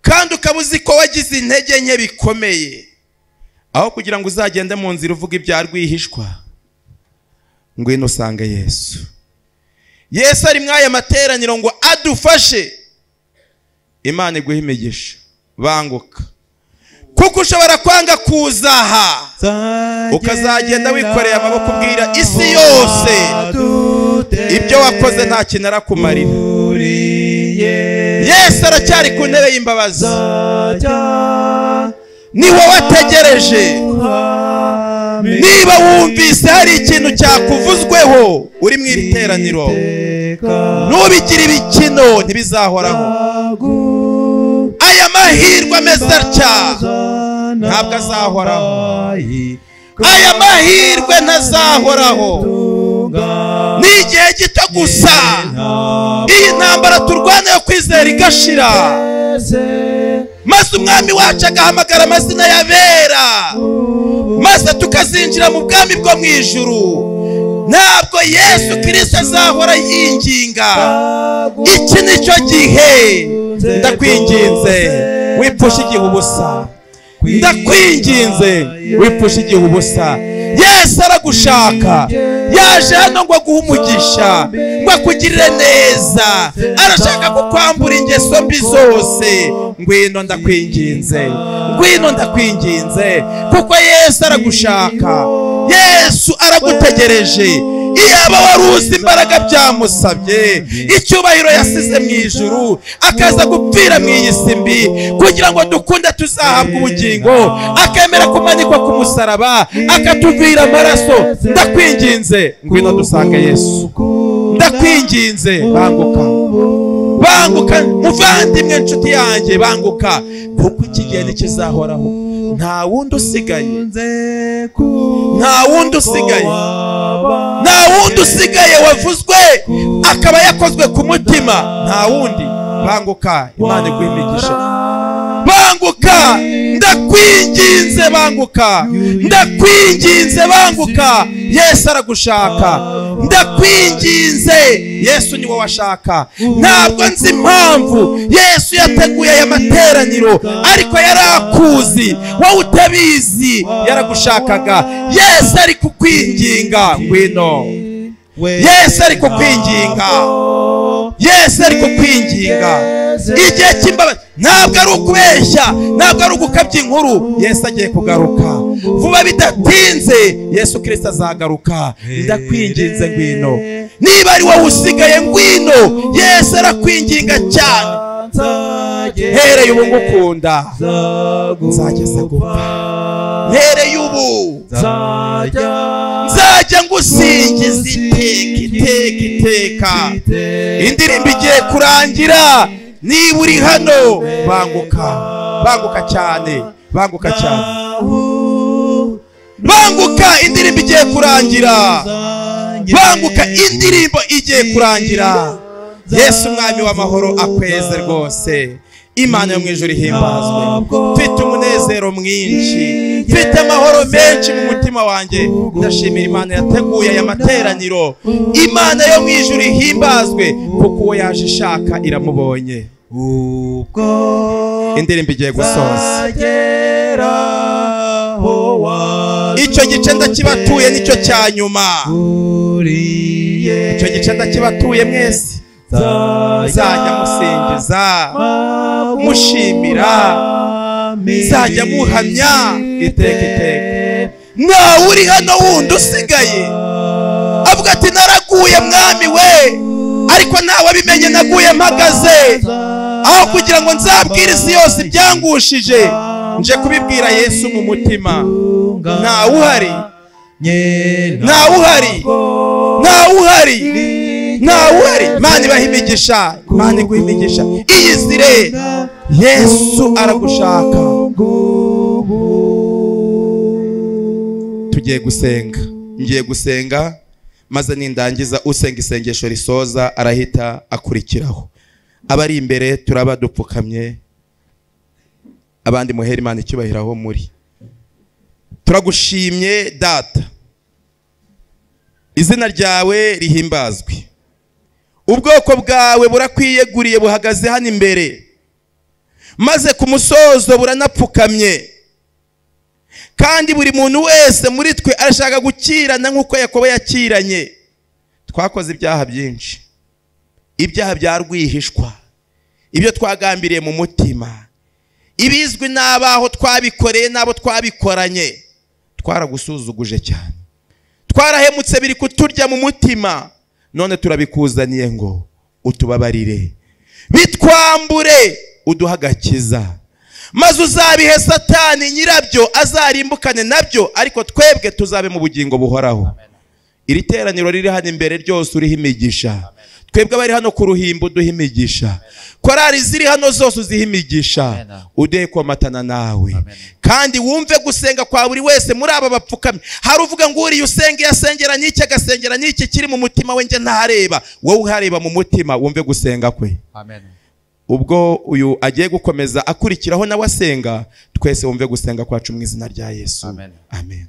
kandi ukaba uzi ko wagize intege nke bikomeye, aho kugira ngo uzagende mu nzira uvuga ibya rwihishwa, ngwino usange Yesu. Yesu ari mw'aya materaniro ngo adufashe. Imana iguhe imigisha. Banguka, kuko ushobora kwanga kuzaha ukazagenda wikoreye amaboko ubwira isi yose ibyo wakoze nta kintu arakumarira. Yesu aracyari ku ntebe y'imbabazi, ni wowe ategereje. Niba wumvise hari ikintu cyakuvuzweho uri mu iri teraniro, nubigire ibikino ntibizahoraho. Aya mahirwe ameze atya ntabwo azahoraho, aya mahirwe ntazahoraho, ni igihe gito gusa. Iyi ntambara turwana yo kwizera igashira, maze umwami wacu agahamagara amazina y'abera, maze tukazinjira mu bwami bwo mu ijuru. Ntabwo Yesu Kristo azahora yinginga. Iki nicyo gihe. Ndakwinginze wipfusha igihe ubusa, ndakwinginze wipfusha igihe ubusa. Yesu aragushaka, yaje hano ngo aguhe umugisha, ngo akugirire neza. Arashaka kukwambura ingeso mbi zose. Ngwino ndakwinginze, ngwino ndakwinginze, kuko Yesu aragushaka. Yesu aragutegereje. Iyaba wari uzi imbaraga byamusabye, icyubahiro yasize mu ijuru akaza gupfira mu iyi si mbi kugira ngo dukunde tuzahabwa ubugingo, akemera kumanikwa ku musaraba akatuvira amaraso. Ndakwinginze ngwino dusange Yesu. Ndakwinginze banguka, banguka muvandimwe, nshuti yanjye, banguka, kuko iki gihe ntikizahoraho. Nta wundi usigaye, nta wundi usigaye, nta wundi usigaye wavuzwe akaba yakozwe ku mutima, nta wundi. Banguka, Imana iguhe imigisha. Banguka, ndakwinginze, banguka, ndakwinginze, banguka. Yesu aragushaka, ndakwinginze. Yesu ni wowe washaka. Ntabwo nzi impamvu Yesu yateguye aya materaniro, ariko yarakuzi wowe utabizi, yaragushakaga. Yesu ari kukwinginga, ngwino. Yesu ari kukwinginga, Yesu ari kukwinginga. Igihe cy'imbabazi ntabwo ari ukubeshya, ntabwo ari ugukabya inkuru. Yesu agiye kugaruka vuba bidatinze. Yesu Kristo azagaruka. Ndakwinginze ngwino. Niba ari wowe usigaye, ngwino. Yesu arakwinginga cyane. Hereye ubu ngukunda nzageza gupfa. Hereye ubu nzajya ngusingiza iteka iteka iteka. Indirimbo igiye kurangira, Niba uri hano banguka, banguka cyane, banguka cyane, banguka, indirimbo igiye kurangira, banguka, indirimbo igiye kurangira. Yesu umwami w'amahoro akweze rwose. Imana yo mu ijuru ihimbazwe. Mfite umunezero mwinshi, mfite amahoro menshi mu mutima wanjye. Ndashimira Imana yateguye aya materaniro. Imana yo mu ijuru ihimbazwe, kuko uwo yaje ishaka iramubonye. Indirimbo igiye gusoza. Icyo gice ndakibatuye, nicyo cya nyuma. Icyo gice ndakibatuye mwese. Muzajya musingiza, mushimira, muzajya muhamya iteka iteka. Ntawe uri hano wundi usigaye avuga ati naraguye mwami we, ariko ntawe abimenye, naguye mpagaze. Aho kugira ngo nzabwire isi yose ibyangushije, nje kubibwira Yesu mu mutima. Ntawe uhari, ntawe uhari, ntawe uhari, ntawe uhari. Imana ibaha imigisha, Imana iguha imigisha. Iyizire, Yesu aragushaka. Tugiye gusenga, ngiye gusenga, maze nindangiza usenga isengesho risoza arahita akurikiraho. Abari imbere turaba dupfukamye, abandi muhera Imana icyubahiro aho muri. Turagushimye Data, izina ryawe rihimbazwe. Ubwoko bwawe burakwiyeguriye, buhagaze hano imbere, maze ku musozo buranapfukamye. Kandi buri muntu wese muri twe arashaka gukirana nk'uko Yakobo yakiranye. Twakoze ibyaha byinshi, ibyaha bya rwihishwa, ibyo twagambiriye mu mutima, ibizwi n'abaho twabikoreye n'abo twabikoranye. Twaragusuzuguje cyane, twarahemutse, biri kuturya mu mutima. None turabikuzaniye ngo utubabarire, bitwambure, uduhe agakiza, maze uzabihe Satani nyirabyo azarimbukane nabyo, ariko twebwe tuzabe mu bugingo buhoraho. Iri teraniro riri hano imbere ryose uriho imigisha. Twebwe abari hano ku ruhimbi uduhe imigisha. Korali ziri hano zose uzihe imigisha, uduhe komatana nawe. Kandi wumve gusenga kwa buri wese muri aba bapfukamye. Hari uvuga ngo uriya usenga yasengera n'iki, agasengera n'iki kiri mu mutima we, nge ntareba. Wowe uhareba mu mutima, wumve gusenga kwe. Ubwo uyu agiye gukomeza akurikiraho nawe asenga, twese wumve gusenga kwacu mu izina rya Yesu. Amen.